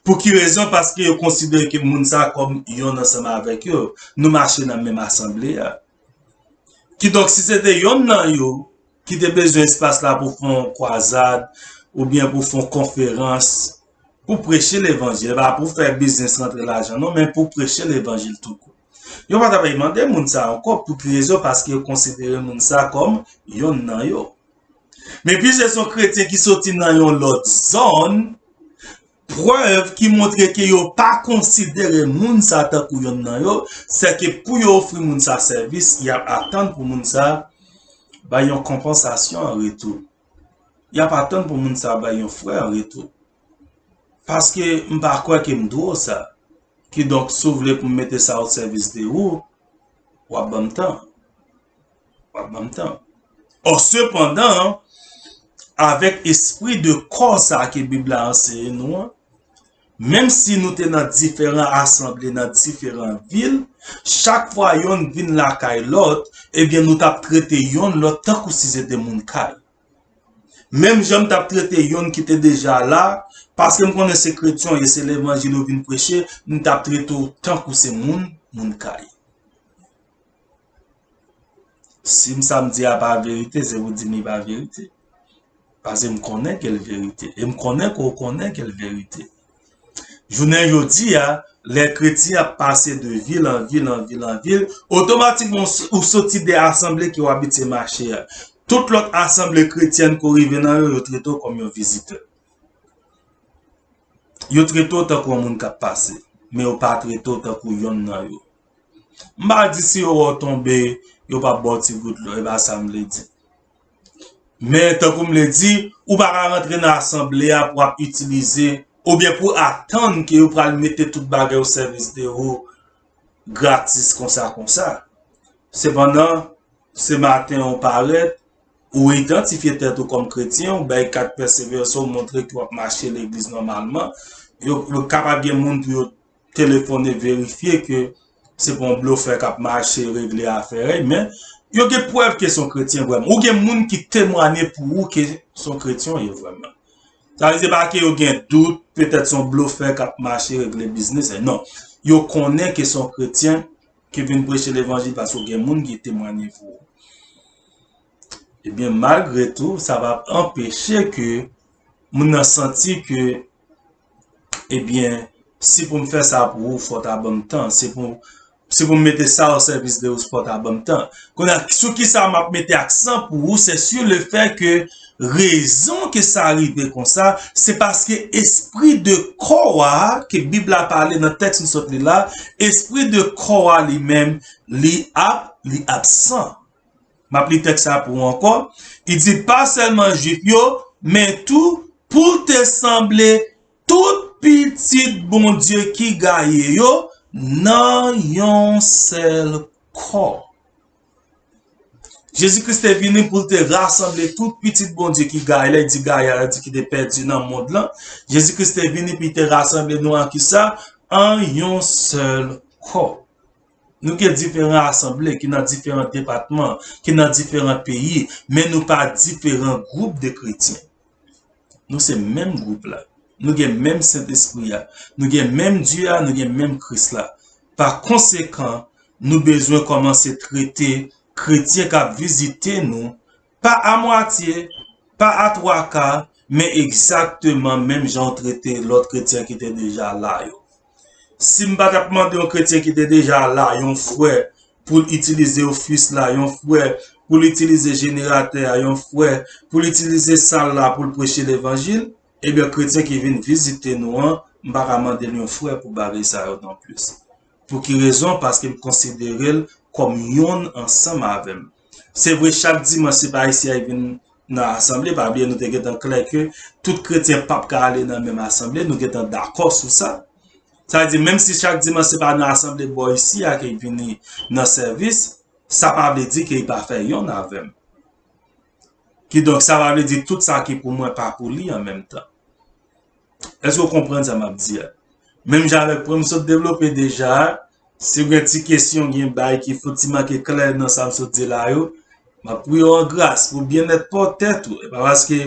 Pou ki rezon? Paske yo konsidere ke moun sa kòm yonn ansanm avèk yo. Nou mache nan menm asanble a. Kidonk, si se te yonn nan yo ki te bezwen espas la pou fè yon kwazad, oubyen pou fè yon konferans, pou preche levanjil, e pa pou fè biznis, rantre lajan non, men pou preche levanjil toukout. Yo pa t ap mande moun sa ankò. Pou ki rezon? Paske yo konsidere moun sa kòm yonn nan yo. Men piske se yon kretyen ki soti nan yon lòt zòn, prèv ki montre ke yo pa konsidere moun sa tankou yonn nan yo, se ke pou yo ofri moun sa sèvis, y ap atann pou moun sa bay yon konpansasyon an retou. Y ap atann pou moun sa bay yon frè an retou. Paske m pa kwè ke m dwe w sa. Kidonk, si w vle pou m mete sa o sèvis de ou, w ap ban m tan. W ap ban m tan. Ò, sepandan, avèk espri de kò sa ke Bib la anseye nou an, menm si nou te nan diferan asanble, nan diferan vil, chak fwa yonn vin lakay lòt, ebyen, nou t ap trete yonn lòt tankou si se te moun kay. Menm jan m t ap trete yonn ki te deja la, paske m konnen se kretyen w ye, se levanjil ou vin preche, m t ap trete w tankou se moun, moun kay. Si m, sa m di a pa verite, se pou di m li pa verite. Paske m konnen ke l verite. E m konnen ke w konnen ke l verite. Jounen jodi a, lè kretyen ap pase de vil an vil, an vil an vil, otomatikman ou s-, ou soti de asanble ke w abitye mache a. Tout lòt asanble kretyèn ke w rive nan yo, yo trete w kòm yon vizitè. Yo trete w tankou yon moun k ap pase, men yo pa trete w tankou yonn nan yo. M pa di si yo wè w tonbe, yo p ap ba w ti goud dlo, e pa sa m vle di. Men, tankou m vle di, ou pa ka rantre nan asanble a pou w ap itilize, oubyen pou atann ke yo pral mete tout bagay o sèvis de ou gratis konsa, konsa. Sepandan, se maten ou parèt, ou idantifye tèt ou kòm kretyen, ou bay kat pèseverans, ou montre ke w ap mache legliz nòmalman. Yo, yo kapab gen moun pou yo telefone verifye ke se pa yon blofè k ap mache regle afè l, men Yo gen prèv ke se yon kretyen vrèman. Ou gen moun ki temwanye pou ou ke se yon kretyen w ye vrèman. Sa vle di pa ke yo gen dout, petèt se yon blofè k ap mache regle biznis. Non. Yo konnen ke se yon kretyen ki vin preche levanjil paske gen moun ki temwanye pou ou. Ebyen, malgre tou, sa p ap anpeche ke moun nan santi ke, ebyen, si pou m fè sa pou ou, fò w ta ban m tan. Se pou, se pou m mete sa o sèvis de ou, fò w ta ban m tan. Kounye a, sou ki sa m ap mete aksan pou ou, se sur le fait que rezon ke sa rive konsa, se paske espri de kò a, ke Bib la pale nan tèks nou sot li la, espri de kò a li menm, li ap, li absan. M ap li tèks sa pou ou ankò. Li di, pa sèlman Jwif yo, men tou pou l te sanble tout pitit Bondye ki gaye yo nan yon sèl kò. Jezi Kris te vini pou l te rasanble tout pitit Bondye ki gaye. Lè l di gaye a, l di ki te pèdi nan mond lan. Jezi Kris te vini pou l te rasanble nou an kisa? An yon sèl kò. Nou gen diferan asanble ki nan diferan depatman, ki nan diferan peyi, men nou pa diferan gwoup de kretyen. Nou se menm gwoup la. Nou gen menm Sentespri a. Nou gen menm Dye a, nou gen menm Kris la. Pa konsekan, nou bezwen kòmanse trete kretyen k ap vizite nou pa a mwatye, pa a twa ka, men egzakteman menm jan w trete lòt kretyen ki te deja la yo. Si m pa t ap mande yon kretyen ki te deja la, yon frè, pou l itilize ofis la, yon frè, pou l itilize jeneratè a, yon frè, pou l itilize sal la pou l preche levanjil, ebyen, kretyen ki vin vizite nou an, m pa ka mande l yon frè pou bagay sa yo nonplis. Pou ki rezon? Paske m konsidere l kòm yonn ansanm avè m. Se vre, chak dimanch, se pa isi a vin nan asanble, pa bliye nou te gentan klè ke tout kretyen p ap ka ale nan menm asanble, nou gentan dakò sou sa. Sa vle di, menm si chak dimanch se pa nan asanble bò isi a ke l vini nan sèvis, sa pa vle di ke l pa fè yonn avè m. Kidonk, sa pa vle di tout sa ki pou mwen pa pou li an menm tan. Èske w konprann sa m ap di a? Menm jan avèk pwen m sot devlope deja a, si w gen ti kesyon, gen bagay ki fouti manke klè nan sa m sot di la yo, m ap priye w an gras pou byennèt pa w tèt ou. E pa paske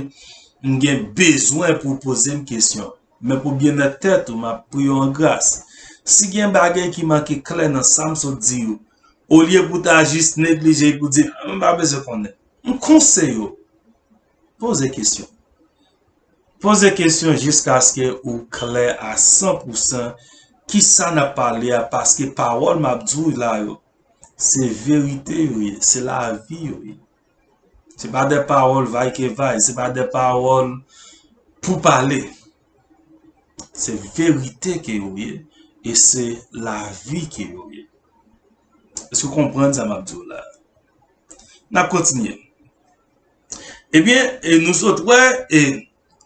m gen bezwen pou w poze m kesyon, men pou byennèt tèt ou, m ap priye w an gras. Si gen bagay ki manke klè nan sa m sot di yo, olye pou w ta jis neglije epi w di, "M pa bezwen konnen." M konseye w, poze kesyon. Poze kesyon jiskaske ou klè a san pou san kisa n ap pale a, paske pawòl m ap di w la yo, se verite yo ye, se lavi yo ye. Se pa de pawòl vaykevay, se pa de pawòl pou pale. Se verite ke yo ye, e se lavi ke yo ye. Èske w konprann sa m ap di w la? N ap kontinye. Ebyen, e nou sot wè, e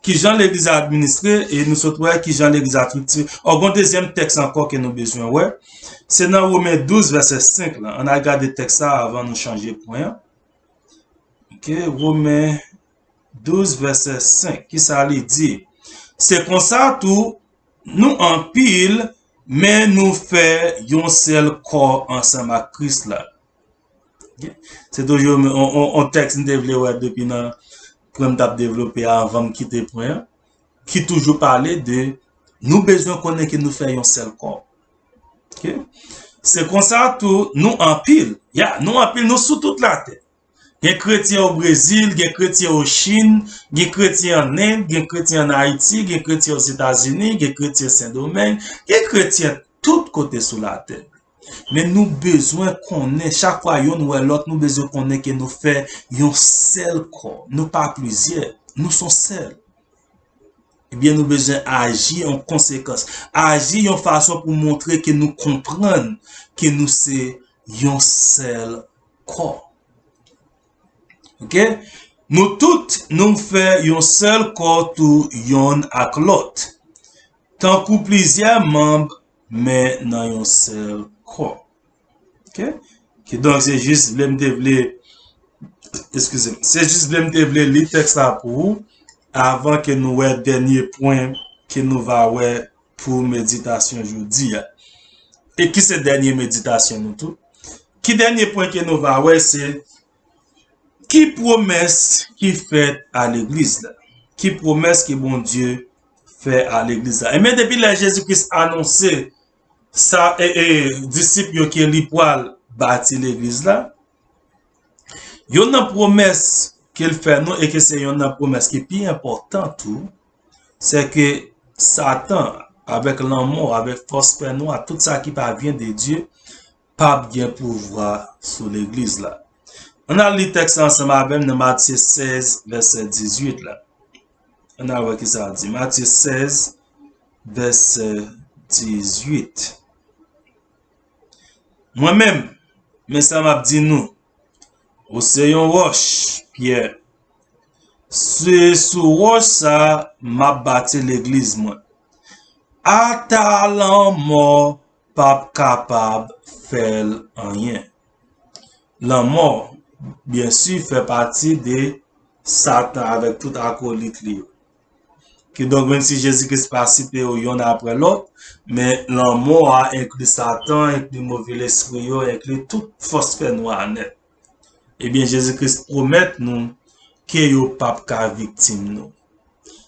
kijan legliz la administre, e nou sot wè kijan legliz la estrikti. Ò, gon dezyèm tèks ankò ke nou bezwen wè. Se nan Women douz, vèsè senk la. Ann al gade tèks sa avan nou chanje pwen an. Ok, Women douz, vèsè senk. Kisa li di? Se konsa tou, nou anpil, men nou fè yon sèl kò ansanm ak Kris la. Ok? Se toujou yon, yon, yon tèks m te vle wè depi nan pwen m t ap devlope a avan m kite pwen an, ki toujou pale de nou bezwen konnen ke nou fè yon sèl kò. Ok? Se konsa tou, nou anpil. Ya, nou anpil, nou sou tout latè. Gen kretyen o Brezil, gen kretyen o Chin, gen kretyen an End, gen kretyen an Ayiti, gen kretyen Ozetazini, gen kretyen Sendomeng, gen kretyen tout kote sou latè. Men nou bezwen konnen, chak fwa yonn wè lòt, nou bezwen konnen ke nou fè yon sèl kò. Nou pa plizyè, nou s on sèl. Ebyen, nou bezwen aji an konsekans. Aji yon fason pou montre ke nou konprann ke nou se yon sèl kò. Ok? Nou tout, nou fè yon sèl kò tou yonn ak lòt. Tankou plizyè manb, men nan yon sèl kò. Ok? Kidonk, se jis vle m te vle, eskize m, se jis vle m te vle li tèks la pou ou, avan ke nou wè dènye pwen ke nou va wè pou meditasyon jodi a. E ki se dènye meditasyon nou tou? Ki dènye pwen ke nou va wè, se ki pwomès ki fèt a legliz la? Ki pwomès ke Bondye fè a legliz la? Ebyen, depi lè Jezi Kris anonse sa, e, e, disip yo ke li pral bati legliz la, youn nan pwomès ke l fè nou, e ke se youn nan pwomès ki pi enpòtan tou, se ke Satan, avèk lanmò, avèk fòs fènwa, tout sa ki pa vyen de Dye, p ap gen pouvwa sou legliz la. Ann al li tèks la ansanm avè m nan Matye sèz, vèsè dizuit la. Ann al wè ki sa l di. Matye sèz, vèsè dizuit. Mwen menm, men sa m ap di nou, ou se yon wòch, Pyè. Se sou wòch sa a m ap bati legliz mwen. Ata lanmò p ap kapab fè l anyen. Lanmò, byen si, fè pati de Satan avèk tout akolit li yo. Kidonk, menm si Jezi Kris pa site yo yonn apre lòt, men lanmò a enkli Satan, enkli move lespri yo, enkli tout fòs fènwa a nèt. Ebyen, Jezi Kris pwomèt nou ke yo p ap ka viktim nou.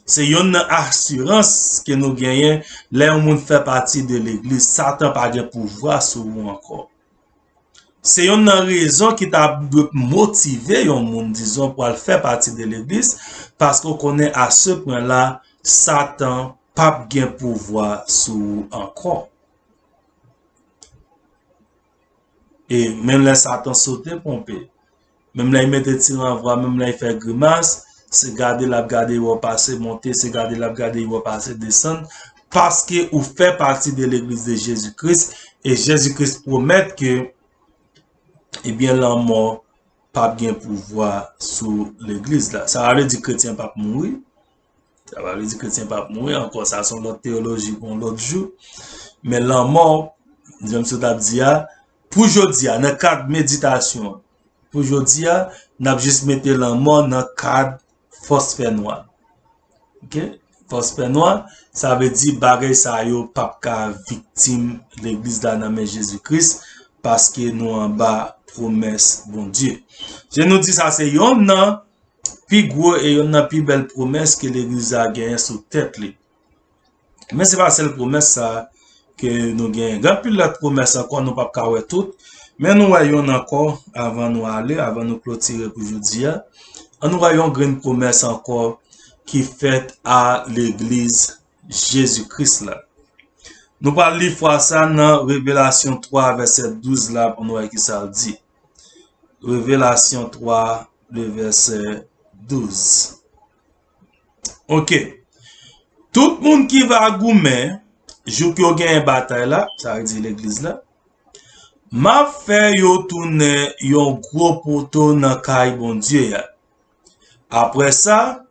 Se yonn nan asirans ke nou genyen lè yon moun fè pati de legliz. Satan pa gen pouvwa sou ou ankò. Se yonn nan rezon ki ta dwe motive yon moun, dizon, pou al fè pati de legliz, paske w konnen a se pwen la, Satan p ap gen pouvwa sou ou ankò. E menm lè Satan sote ponpe, menm lè l mete ti ranvwa, menm lè l fè grimas, se gade l ap gade w pase monte, se gade l ap gade w pase desann, paske ou fè pati de legliz de Jezi Kris, e Jezi Kris pwomèt ke, ebyen, lanmò p ap gen pouvwa sou legliz la. Sa pa vle di kretyen p ap mouri. Sa pa vle di kretyen p ap mouri ankò. Sa se yon lòt teyoloji pou yon lòt jou. Men lanmò, jan m sot ap di a, pou jodi a, nan kad meditasyon an, pou jodi a, n ap jis mete lanmò nan kad fòs fènwa. Oke? Fòs fènwa, sa vle di bagay sa yo p ap ka viktim legliz la nan men Jezi Kris, paske nou anba pwomès Bondye. Jan nou di sa, se yonn nan pi gwo e yonn nan pi bèl pwomès ke legliz la genyen sou tèt li. Men se pa sèl pwomès sa ke nou genyen. Gen anpil lòt pwomès ankò, nou p ap ka wè tout, men nou wè yonn ankò avan nou ale, avan nou klotire pou jodi a. Ann nou wè yon grenn pwomès ankò ki fèt a legliz Jezi Kris la. Nou pral li fwa sa nan Revelasyon twa, vèsè douz la, pou nou wè ki sa l di. Revelasyon twa, le vèsè douz. Oke. Tout moun ki va goumen, jouk yo genyen batay la, sa vle di legliz la, m ap fè yo tounen yon gwo poto nan kay Bondye a. Apre sa,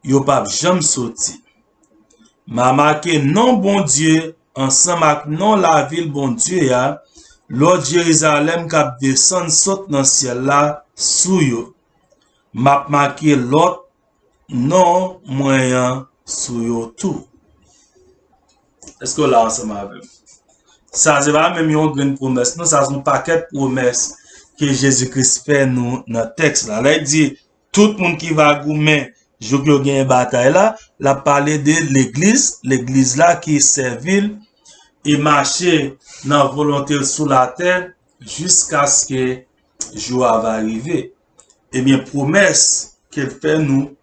yo p ap janm soti. M a make non Bondye ansanm ak non lavil Bondye a, lòt Jerizalèm k ap desann sot nan syèl la, sou yo. M ap make lòt non mwen an sou yo tou. Èske w la ansanm avè m? Sa se pa menm yon grenn pwomès, non, sa se yon pakèt pwomès ke Jezi Kris fè nou nan tèks la. Lè l di, tout moun ki va goumen jouk yo genyen batay la, l ap pale de legliz, legliz la ki sèvi l e mache nan volonte l sou latè jiskaske jou a va rive. Ebyen, pwomès ke l fè nou,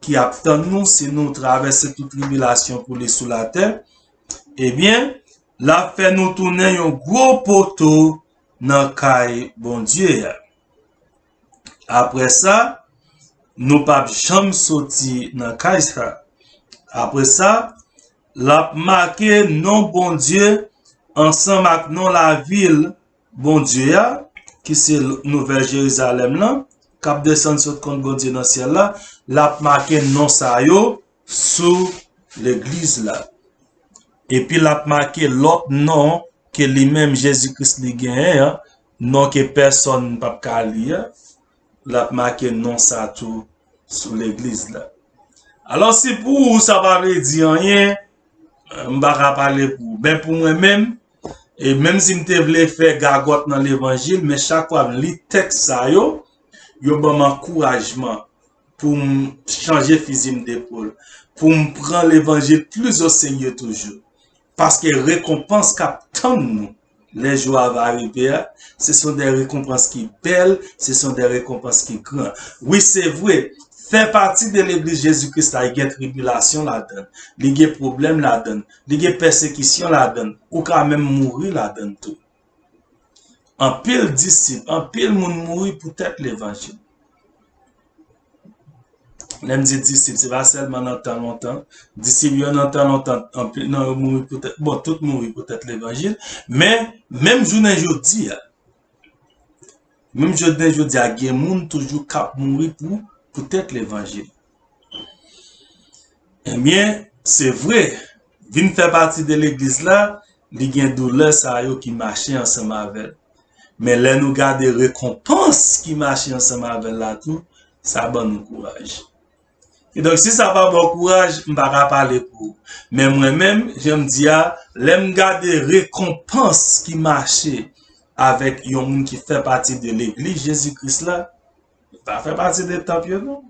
ki ap tann nou si nou travèse tout tribilasyon pou li sou latè, ebyen, l ap fè nou tounen yon gwo poto nan kay Bondye a. Apre sa, nou p ap janm soti nan kay sa. Apre sa, l ap make non Bondye ansanm ak non lavil Bondye a, ki se Nouvèl Jerizalèm lan, k ap desann sot kot Bondye nan syèl la, l ap make non sa yo sou legliz la. Epi l ap make lòt non ke li menm Jezi Kris li genyen an, non ke pèsonn p ap ka li a, l ap make non sa tou sou legliz la. Alò, si pou ou sa pa vle di anyen, m pa ka pale pou ou. Men pou mwen menm, E menm si m te vle fè gagòt nan levanjil, men chak fwa m li tèks sa yo, yo ban m ankourajman pou m chanje fizi m depol, pou m pran levanjil plis o serye toujou. Paske rekonpans k ap tann nou lè jou a va rive a, ce sont des récompenses ki bèl, ce sont des récompenses ki gran. Wi, se vre, fè pati de legliz Jezi Kris la, li gen tribilasyon ladan l, li gen pwoblèm ladan l, li gen pèsekisyon ladan l, ou ka menm mouri ladan l tou. Anpil disip, anpil moun mouri poutèt levanjil. Lè m di disip, se pa sèlman nan tan lontan. Disip yo nan tan lontan, anpil nan yo mouri poutèt, bon, tout mouri poutèt levanjil. Men, menm jounen jodi a, menm jounen jodi a, gen moun toujou k ap mouri pou, poutèt levanjil. Ebyen, se vre, vin fè pati de legliz la, li gen doulè sa yo ki mache ansanm avè l. Men lè nou gade rekonpans ki mache ansanm avè l la tou, sa ban nou kouraj. Kidonk, si sa pa ba w kouraj, m pa ka pale pou ou. Men mwen menm, jan m di a, lè m gade rekonpans ki mache avèk yon moun ki fè pati de legliz Jezi Kris la, pa fè pati de tanp yo non.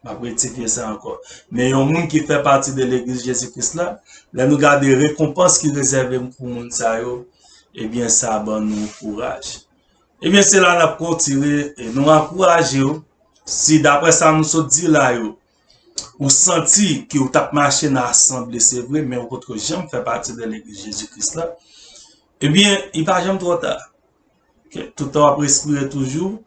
M ap rektifye sa ankò. Men yon moun ki fè pati de legliz Jezi Kris la, lè nou gade rekonpans ki rezève pou moun sa yo, ebyen, sa ban nou kouraj. Ebyen, se la n ap retire e nou ankouraje w. Si, daprè sa nou sot di la yo, ou santi ke w t ap mache nan asanble, se vre, men ou potko janm fè pati de legliz Jezi Kris la, ebyen, li pa janm twò ta. Toutan w ap respire toujou,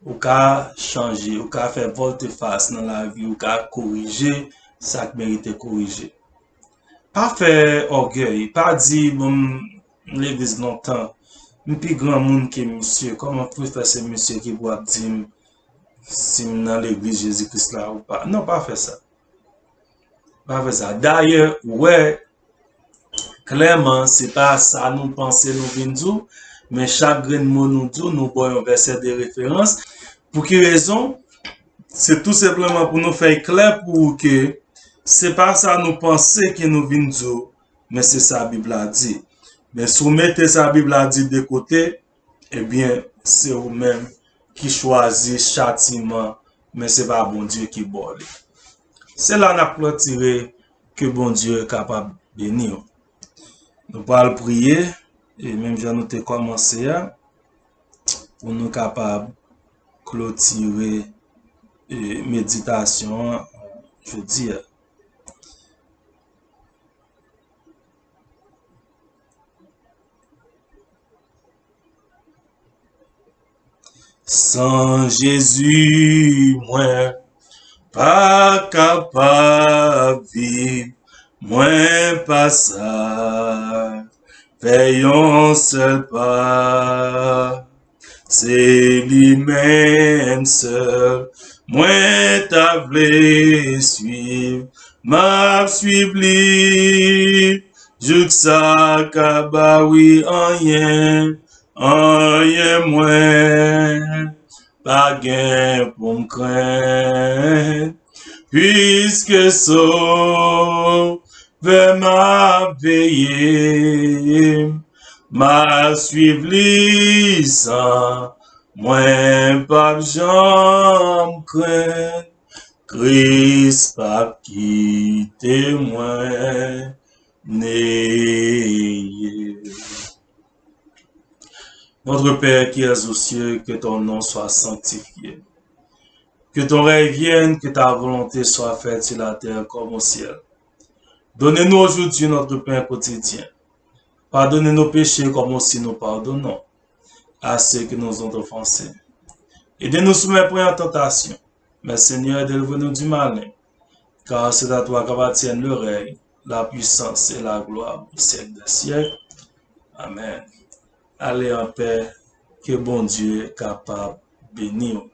ou ka chanje, ou ka fè vòltefas nan lavi, ou ka korije sa k merite korije. Pa fè ògèy, pa di, "Bon, m legliz lontan, m pi granmoun ke misye, kòman pou fè se misye ki pou ap di m si m nan legliz Jezi Kris la ou pa?" Non, pa fè sa. Pa fè sa. Dayè, ou wè, klèman, se pa sa nou panse nou vin di w, men chak grenn mo nou di w, nou ba w yon vèsè de referans. Pou ki rezon? Se tou senpleman pou nou fè l klè pou ou ke se pa sa nou panse ke nou vin di w, men se sa Bib la di. Men si w mete sa Bib la di de kote, ebyen, se ou menm ki chwazi chatiman, men se pa Bondye ki ba w li. Se la n ap retire, ke Bondye kapab beni w. Nou pral priye, e menm jan nou te kòmanse a, pou nou kapab klotire, e, meditasyon an jodi a. San Jezi, mwen pa kapab viv, mwen pa sa fè yon sèl pa. Se li menm sèl mwen ta vle swiv, m ap swiv li jouk sa ka ba wi anyen, anyen mwen pa gen pou m krenn, piske Sovè m ap veye m, m ap swiv li san mwen p ap janm krenn, Kris p ap kite mwen neye. Notre Père qui es aux cieux, que ton nom soit sanctifié. Que ton règne vienne, que ta volonté soit faite sur la terre comme au ciel. Donne-nous aujourd'hui notre pain quotidien. Pardonne nos péchés comme aussi nous pardonnons à ceux qui nous ont offensés. Et ne nous soumets point en tentation, mais Seigneur, délivre-nous du malin. Car c'est à toi qu'appartiennent le règne, la puissance et la gloire au siècle des siècles. Amen. Allez en paix, ke Bondye kapab beni w.